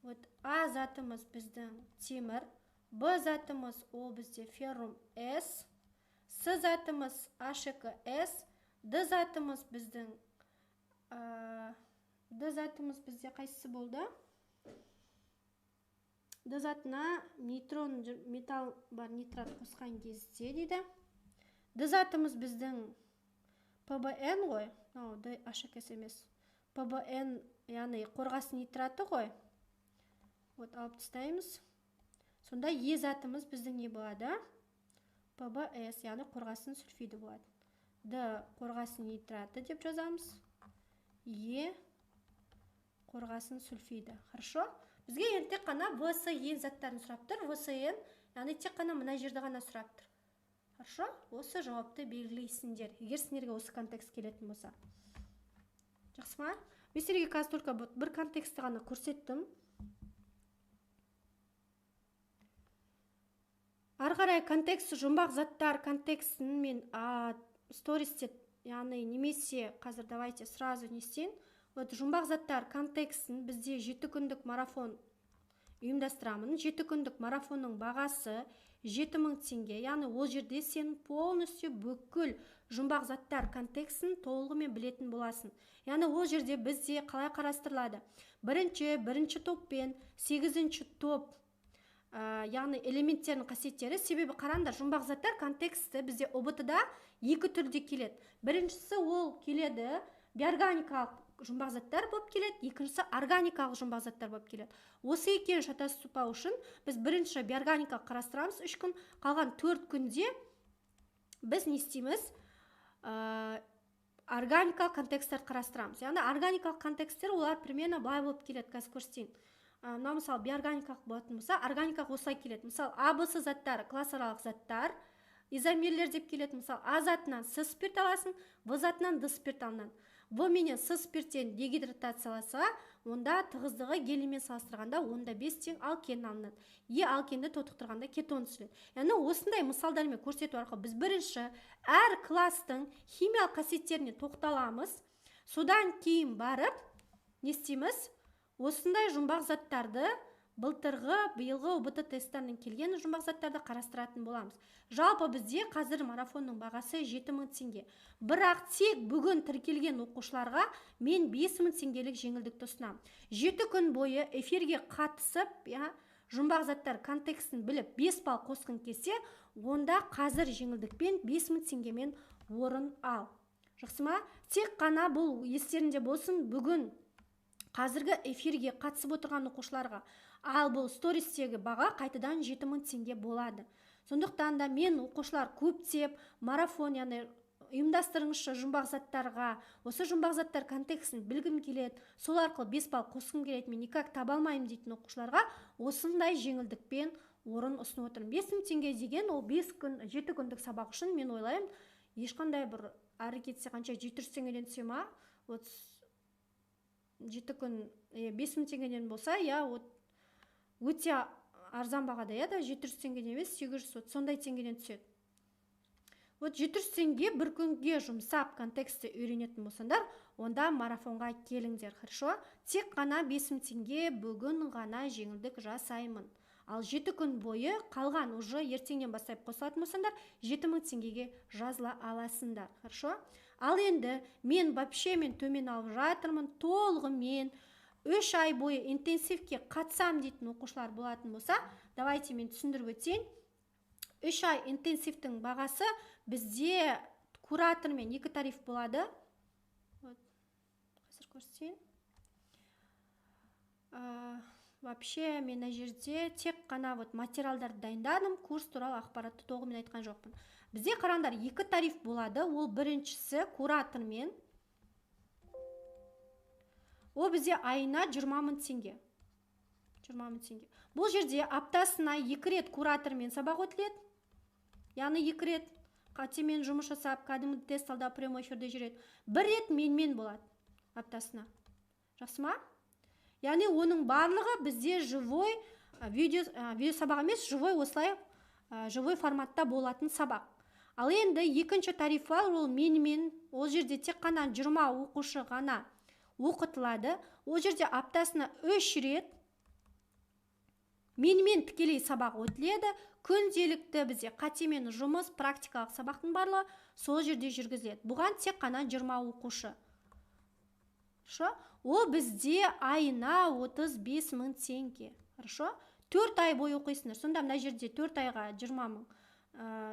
Вот А затымыз біздің темір, Б затымыз ол бізде феррум С, С затымыз АШКС, Д затымыз біздің Д затымыз бізде қайсысы болды? Д затына нейтрон металл бар нитрат қосқан кезде дейді. Д затымыз біздің ПБН ғой. Мынау Д АШКС емес. ПБН, яғни қорғасын нитраты ғой. Вот алып тастаймыз. Сонда Е затымыз біздің не болады? ПБС, яғни қорғасын сульфиді болады. Д қорғасын нитраты деп жазамыз. Е қорғасын сульфиді. Хорошо? Бізге енді тек қана ВСН заттарын сұрап тұр. ВСН, яғни тек қана мына жерді ғана сұрап тұр. Хорошо? Осы жауапты белгілейсіңдер, егер сендерге осы контекст келетін болса. Жақсы ма? Мен сендерге қазір только бір контекстті ғана көрсеттім. Ары қарай контекст жұмбақ заттар контекстін мен стористе, яғни немесе қазір давайте сразу не істейін. Вот жұмбақ заттар контекстін бізде 7 күндік марафон ұйымдастырамын. 7 күндік марафонның бағасы 7000 теңге. Яғни ол жерде сен полностью бүкіл жұмбақ заттар контекстін толығымен білетін боласың. Яғни ол жерде бізде қалай қарастырылады? Бірінші топпен 8-ші топ, яғни элементтердің қасиеттері. Себебі қараңдар, жұмбақ заттар контексті бізде ҰБТ-да екі түрде келеді. Біріншісі ол келеді биорганикалық жұмбақ заттар болып келеді, екіншісі органикалық жұмбақ заттар болып келеді. Осы екеуін шатастырмау үшін біз бірінші биорганикалық қарастырамыз 3 күн, қалған 4 күнде біз не істейміз? Органикалық контексттер қарастырамыз. Яғни органикалық контексттер олар примерно былай болып келеді, қазір көрсетейін. Мынау мысалы биорганикалық болатын болса, органикалық осылай келеді. Мысалы, А, Б, С заттары классаралық заттар, изомерлер деп келеді. Мысалы, А затынан С спирт аласың, В затынан Д спирт алынады. В менен С спирттен дегидратацияласа, онда тығыздығы гелиймен салыстырғанда 0,5 тең алкен алынады. Е алкенді тотықтырғанда кетон түзіледі. Яғни осындай мысалдармен көрсету арқылы біз бірінші әр класстың химиялық қасиеттеріне тоқталамыз. Содан кейін барып не істейміз? Осындай жұмбақ заттарды былтырғы, биылғы ҰБТ тесттарынан келген жұмбақ заттарды қарастыратын боламыз. Жалпы бізде қазір марафонның бағасы 7000 теңге. Бірақ тек бүгін тіркелген оқушыларға мен 5000 теңгелік жеңілдікті ұсынамын. 7 күн бойы эфирге қатысып, жұмбақ заттар контекстін біліп 5 балл қосқың келсе, онда қазір жеңілдікпен 5000 теңгемен орын ал. Жақсы ма? Тек қана бұл естерінде болсын, бүгін қазіргі эфирге қатысып отырған оқушыларға. Ал бұл стористегі баға қайтадан 7000 теңге болады. Сондықтан да мен оқушылар көптеп марафон, яғни ұйымдастырыңызшы жұмбақ заттарға, осы жұмбақ заттар контекстін білгім келеді, сол арқылы 5 балл қосқым келеді, мен никак таба алмаймын дейтін оқушыларға осындай жеңілдікпен орын ұсынып отырмын. 5000 теңге деген ол 5 күн, 7 күндік сабақ үшін мен ойлаймын, ешқандай бір әрі кетсе қанша 700 теңгеден түсе ма? Вот 7 күн 5000 теңгеден болса, я вот өте арзан бағада, я да 700 теңгеден емес, 800, вот сондай теңгеден түседі. Вот 700 теңге бір күнге жұмсап контекстті үйренетін болсаңдар, онда марафонға келіңдер, хорошо? Тек қана 5000 теңге бүгін ғана жеңілдік жасаймын. Ал 7 күн бойы қалған уже ертеңнен бастап қосылатын болсаңдар, 7000 теңгеге жазыла аласыңдар, хорошо? Ал енді мен вообще мен төмен алып жатырмын, толығымен 3 ай бойы интенсивке қатысам дейтін оқушылар болатын болса, давайте мен түсіндіріп өтейін. 3 ай интенсивтің бағасы бізде куратормен 2 тариф болады. Вот, қазір көрсетейін. Вообще мен мына жерде тек қана вот материалдарды дайындадым, курс туралы ақпаратты толығымен айтқан жоқпын. Бізде қараңдар, 2 тариф болады. Ол біріншісі куратормен. Ол бізде айына 20 000 теңге. 20 000 теңге. Бұл жерде аптасына 2 рет куратормен сабақ өтіледі. Яғни 2 рет қатемен жұмыс жасап, кәдімгі тест талдап прямой эфирде жүреді. 1 рет менмен болады аптасына. Жақсы ма? Яғни оның барлығы бізде живой видео, видео сабақ емес, живой осылай, живой форматта болатын сабақ. Ал енді екінші тариф бар, ол менімен, ол жерде тек қана 20 оқушы ғана оқытылады. Ол жерде аптасына 3 рет менімен тікелей сабақ өтіледі. Күнделікті бізде қатемен жұмыс, практикалық сабақтың барлығы сол жерде жүргізіледі. Бұған тек қана 20 оқушы. Хорошо? Ол бізде айына 35 мың теңге. Хорошо? 4 ай бойы оқисыңдар. Сонда мына жерде 4 айға 20 мың,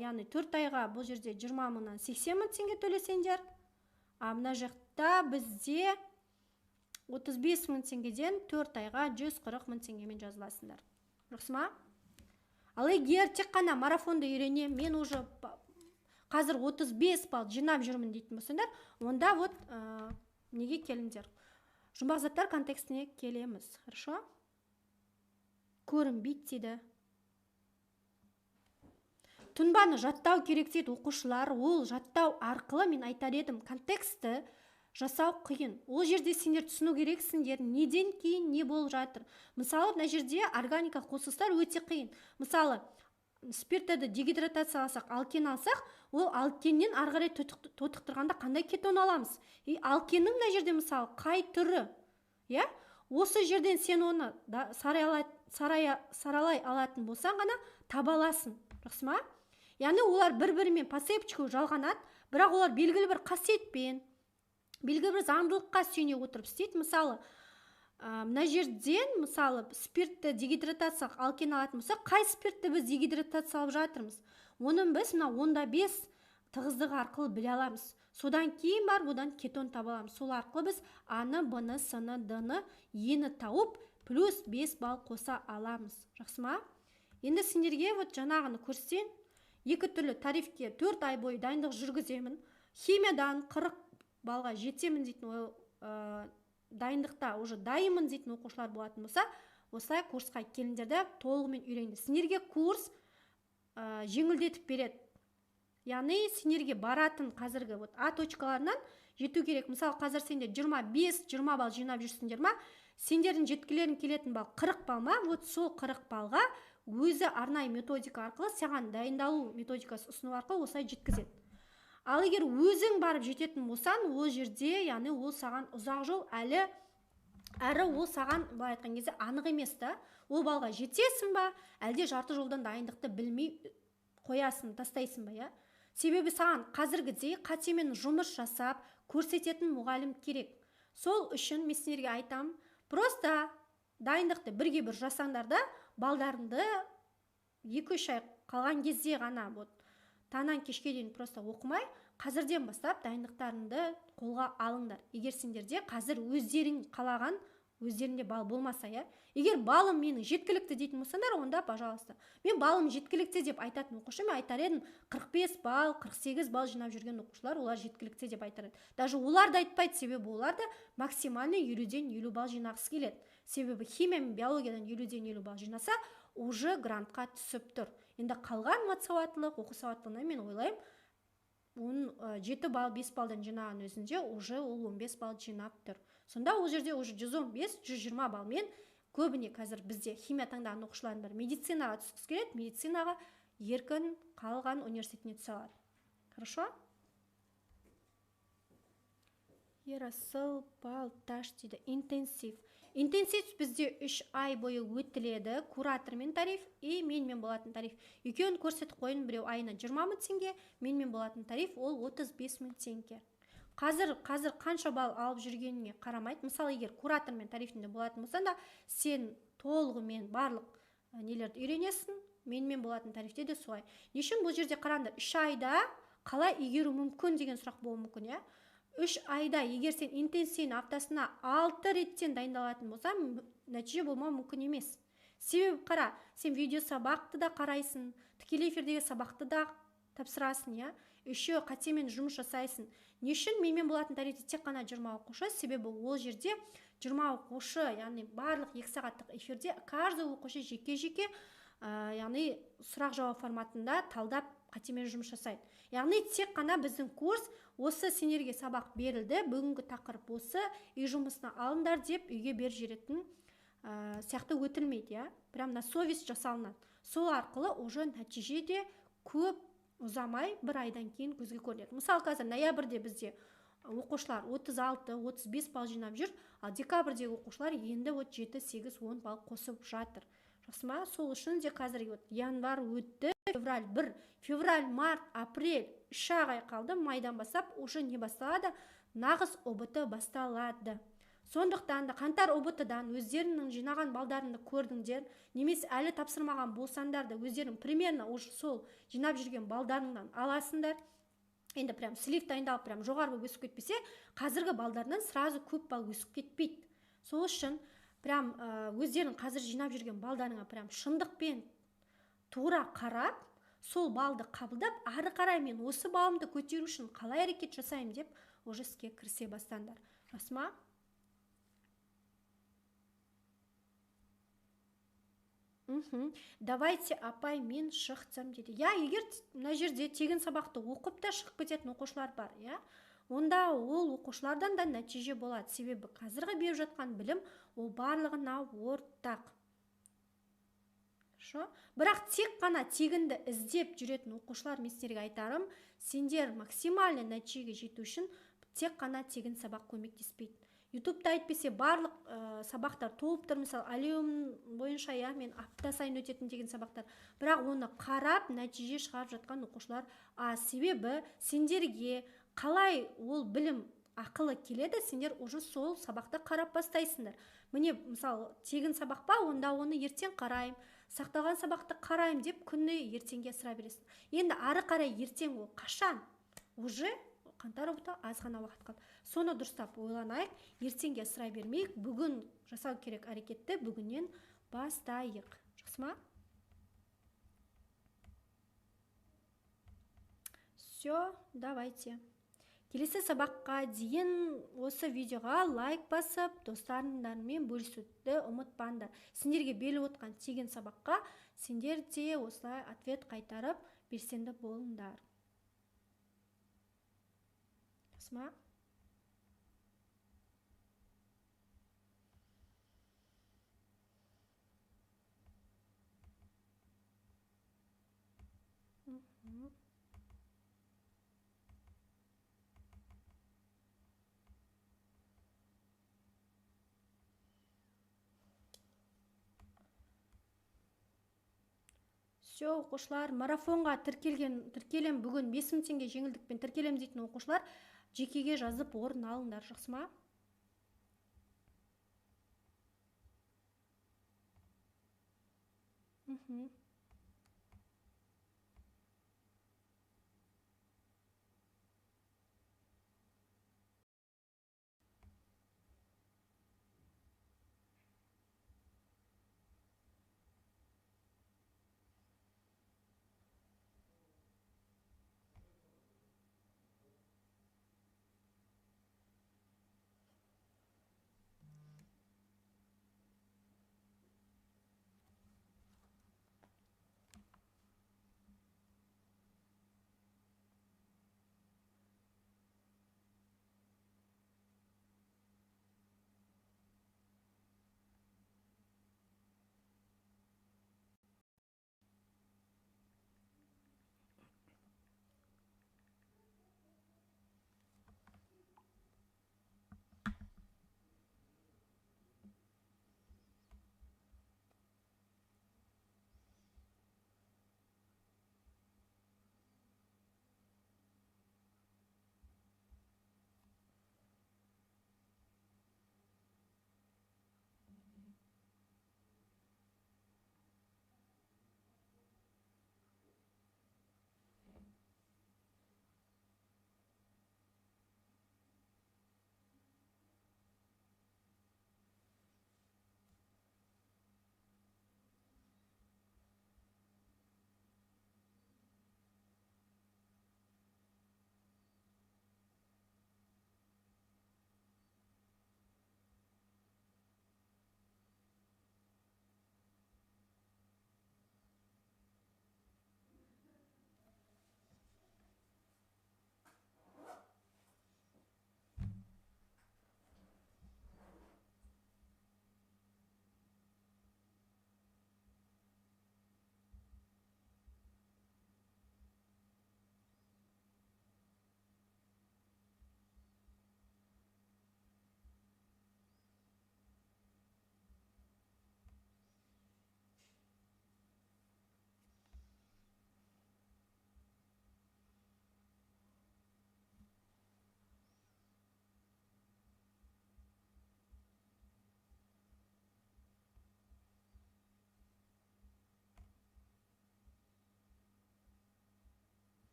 яғни 4 айға бұл жерде 20 мыңнан 80 мың теңге төлесеңдер. А мына жақта бізде 35 мың теңгеден 4 айға 140 мың теңгемен жазыласыңдар. Жақсы ма? Ал егер тек қана марафонды үйренем, мен уже қазір 35 балл жинап жүрмін дейтін болсаңдар, онда вот неге келіңдер? Жұмбақ заттар контекстіне келеміз. Хорошо? Көрінбейді дейді. Тұнбаны жаттау керек дейді оқушылар. Ол жаттау арқылы мен айтар едім, контекстті жасау қиын. Ол жерде сендер түсіну керексіңдер, неден кейін не болып жатыр. Мысалы, мына жерде органикалық қосылыстар өте қиын. Мысалы, спиртті дегидратацияласақ, алкен алсақ, ол алкеннен ары қарай тотықтырғанда қандай кетон аламыз? И алкеннің мына жерде мысалы қай түрі? Иә? Осы жерден сен оны саралай алатын болсаң ғана таба аласың. Жақсы ма? Яғни олар бір-бірімен по цепочке жалғанады, бірақ олар белгілі бір қасиетпен, белгілі бір заңдылыққа сүйене отырып істейді. Мысалы, мына жерден, мысалы, спиртті дегидратациялық алкен алатын болсақ, қай спиртті біз дегидратациялап жатырмыз? Оның біз мына 0,5 тығыздығы арқылы біле аламыз. Содан кейін барып одан кетон таба аламыз. Сол арқылы біз А-ны, Б-ны, С-ны, Д-ны, Е-ні тауып, плюс 5 балл қоса аламыз. Жақсы ма? Енді сендерге вот жаңағыны көрсетейін. Екі түрлі тарифке 4 ай бойы дайындық жүргіземін. Химиядан 40 балға жетемін дейтін дайындықта уже дайынмын дейтін оқушылар болатын болса, Осылай курсқа келіңдер де толығымен үйреніңдер. Сендерге курс жеңілдетіп береді. Яғни сендерге баратын қазіргі вот А точкаларынан жету керек. Мысалы, қазір сендер 25-20 балл жинап жүрсіңдер ма? Сендердің жеткілерің келетін балл 40 балл ма? Вот сол 40 баллға өзі арнайы методика арқылы саған дайындалу методикасы ұсыну арқылы осылай жеткізеді. Ал егер өзің барып жететін болсаң, ол жерде, яғни ол саған ұзақ жол әлі, әрі ол саған былай айтқан кезде анық емес та. Ол балға жетесің ба, әлде жарты жолдан дайындықты білмей қоясың, тастайсың ба, иә? Себебі саған қазіргідей қатемен жұмыс жасап көрсететін мұғалім керек. Сол үшін мен сендерге айтам, просто дайындықты бірге бір жасаңдар да, балдарыңды 2-3 ай қалған кезде ғана вот таңнан кешке дейін просто оқымай, қазірден бастап дайындықтарыңды қолға алыңдар. Егер сендерде қазір өздерің қалаған, өздерінде балл болмаса, иә? Егер балым менің жеткілікті дейтін болсаңдар, онда пожалуйста. Мен балым жеткілікті деп айтатын оқушы, мен айтар едім, 45 балл, 48 балл жинап жүрген оқушылар, олар жеткілікті деп айтар еді. Даже олар да айтпайды, себебі олар да максимальный 50-ден 50 балл жинағысы келеді. Себебі химия мен биологиядан 50-ден 50 балл жинаса, уже грантқа түсіп тұр. Енді қалған мат сауаттылық, оқу сауаттылығына мен ойлаймын, оның 7 балл, 5 баллдан жинаған өзінде уже ол 15 балл жинап тұр. Сонда ол жерде уже 115-120 баллмен көбіне қазір бізде химия таңдаған оқушылардың бәрі медицинаға түскісі келеді, медицинаға еркін қалған университетіне түсе алады. Хорошо? Ерасыл Балташ дейді. Интенсив. Интенсив бізде 3 ай бойы өтіледі. Куратормен тариф и менмен болатын тариф. Екеуін көрсетіп қойын, біреу айына 20 мың теңге, менмен болатын тариф ол 35 мың теңге. Қазір қанша балл алып жүргеніңе қарамайды. Мысалы, егер куратормен тарифінде болатын болсаң да, сен толығымен барлық нелерді үйренесің, менмен болатын тарифте де солай. Не үшін бұл жерде қараңдар, 3 айда қалай игеру мүмкін деген сұрақ болуы мүмкін, иә? 3 айда егер сен интенсивный аптасына 6 реттен дайындалатын болсаң, нәтиже болмауы мүмкін емес. Себебі қара, сен видео сабақты да қарайсың, тікелей эфирдегі сабақты да тапсырасың, иә? Еще қатемен жұмыс жасайсың. Не үшін менімен болатын тарифте тек қана 20 оқушы? Себебі ол жерде 20 оқушы, яғни барлық 2 сағаттық эфирде каждый оқушы жеке-жеке, яғни сұрақ-жауап форматында талдап қатемен жұмыс жасайды. Яғни тек қана біздің курс осы сендерге сабақ берілді, бүгінгі тақырып осы, үй жұмысына алыңдар деп үйге беріп жіберетін сияқты өтілмейді, иә? Прям на совесть жасалынады. Сол арқылы уже нәтиже де көп ұзамай бір айдан кейін көзге көрінеді. Мысалы, қазір ноябрьде бізде оқушылар 36-35 балл жинап жүр, ал декабрьдегі оқушылар енді вот 7, 8, 10 балл қосып жатыр. Жақсы ма? Сол үшін де қазір вот январь өтті, февраль 1, февраль, март, апрель 3 ай қалды, майдан бастап уже не басталады? Нағыз ҰБТ басталады. Сондықтан да қаңтар ҰБТ-дан өздерінің жинаған балдарыңды көрдіңдер, немесе әлі тапсырмаған болсаңдар да өздерің примерно уже сол жинап жүрген балдарыңнан аласыңдар. Енді прям слив дайындалып, прям жоғары болып өсіп кетпесе, қазіргі балдарынан сразу көп балл өсіп кетпейді. Сол үшін прям өздерің қазір жинап жүрген балдарыңа прям шындықпен тура қарап, сол балды қабылдап, ары қарай мен осы балымды көтеру үшін қалай әрекет жасаймын деп уже іске кірісе бастаңдар. Жақсы ма? Давайте, апай, мен шықтым дейді. Я, егер мына жерде тегін сабақты оқып та шығып кететін оқушылар бар, иә? Онда ол оқушылардан да нәтиже болады. Себебі қазіргі беріп жатқан білім ол барлығына ортақ. Хорошо? Бірақ тек қана тегінді іздеп жүретін оқушылар, мен сіздерге айтарым, сендер максимальный нәтижеге жету үшін тек қана тегін сабақ көмектеспейді. Ютубта әйтпесе барлық сабақтар толып тұр, мысалы, әлеум бойынша, иә, мен апта сайын өтетін деген сабақтар. Бірақ оны қарап нәтиже шығарып жатқан оқушылар аз. Себебі сендерге қалай ол білім ақылы келеді, сендер уже сол сабақты қарап бастайсыңдар. Міне, мысалы, тегін сабақ па, онда оны ертең қараймын, сақталған сабақты қараймын деп күні ертеңге асыра бересің. Енді ары қарай ертең ол қашан? Уже қаңтар ҰБТ аз ғана уақыт қалды. Соны дұрыстап ойланайық, ертеңге асыра бермейік, бүгін жасау керек әрекетті бүгіннен бастайық. Жақсы ма? Все, давайте. Келесі сабаққа дейін осы видеоға лайк басып, достарыңдармен бөлісуді ұмытпаңдар. Сендерге беріліп отқан тегін сабаққа сендер де осылай ответ қайтарып белсенді болыңдар. Жақсы ма? Все, оқушылар, марафонға тіркелем бүгін 5000 теңге жеңілдікпен тіркелем дейтін оқушылар жекеге жазып орын алыңдар, жақсы ма?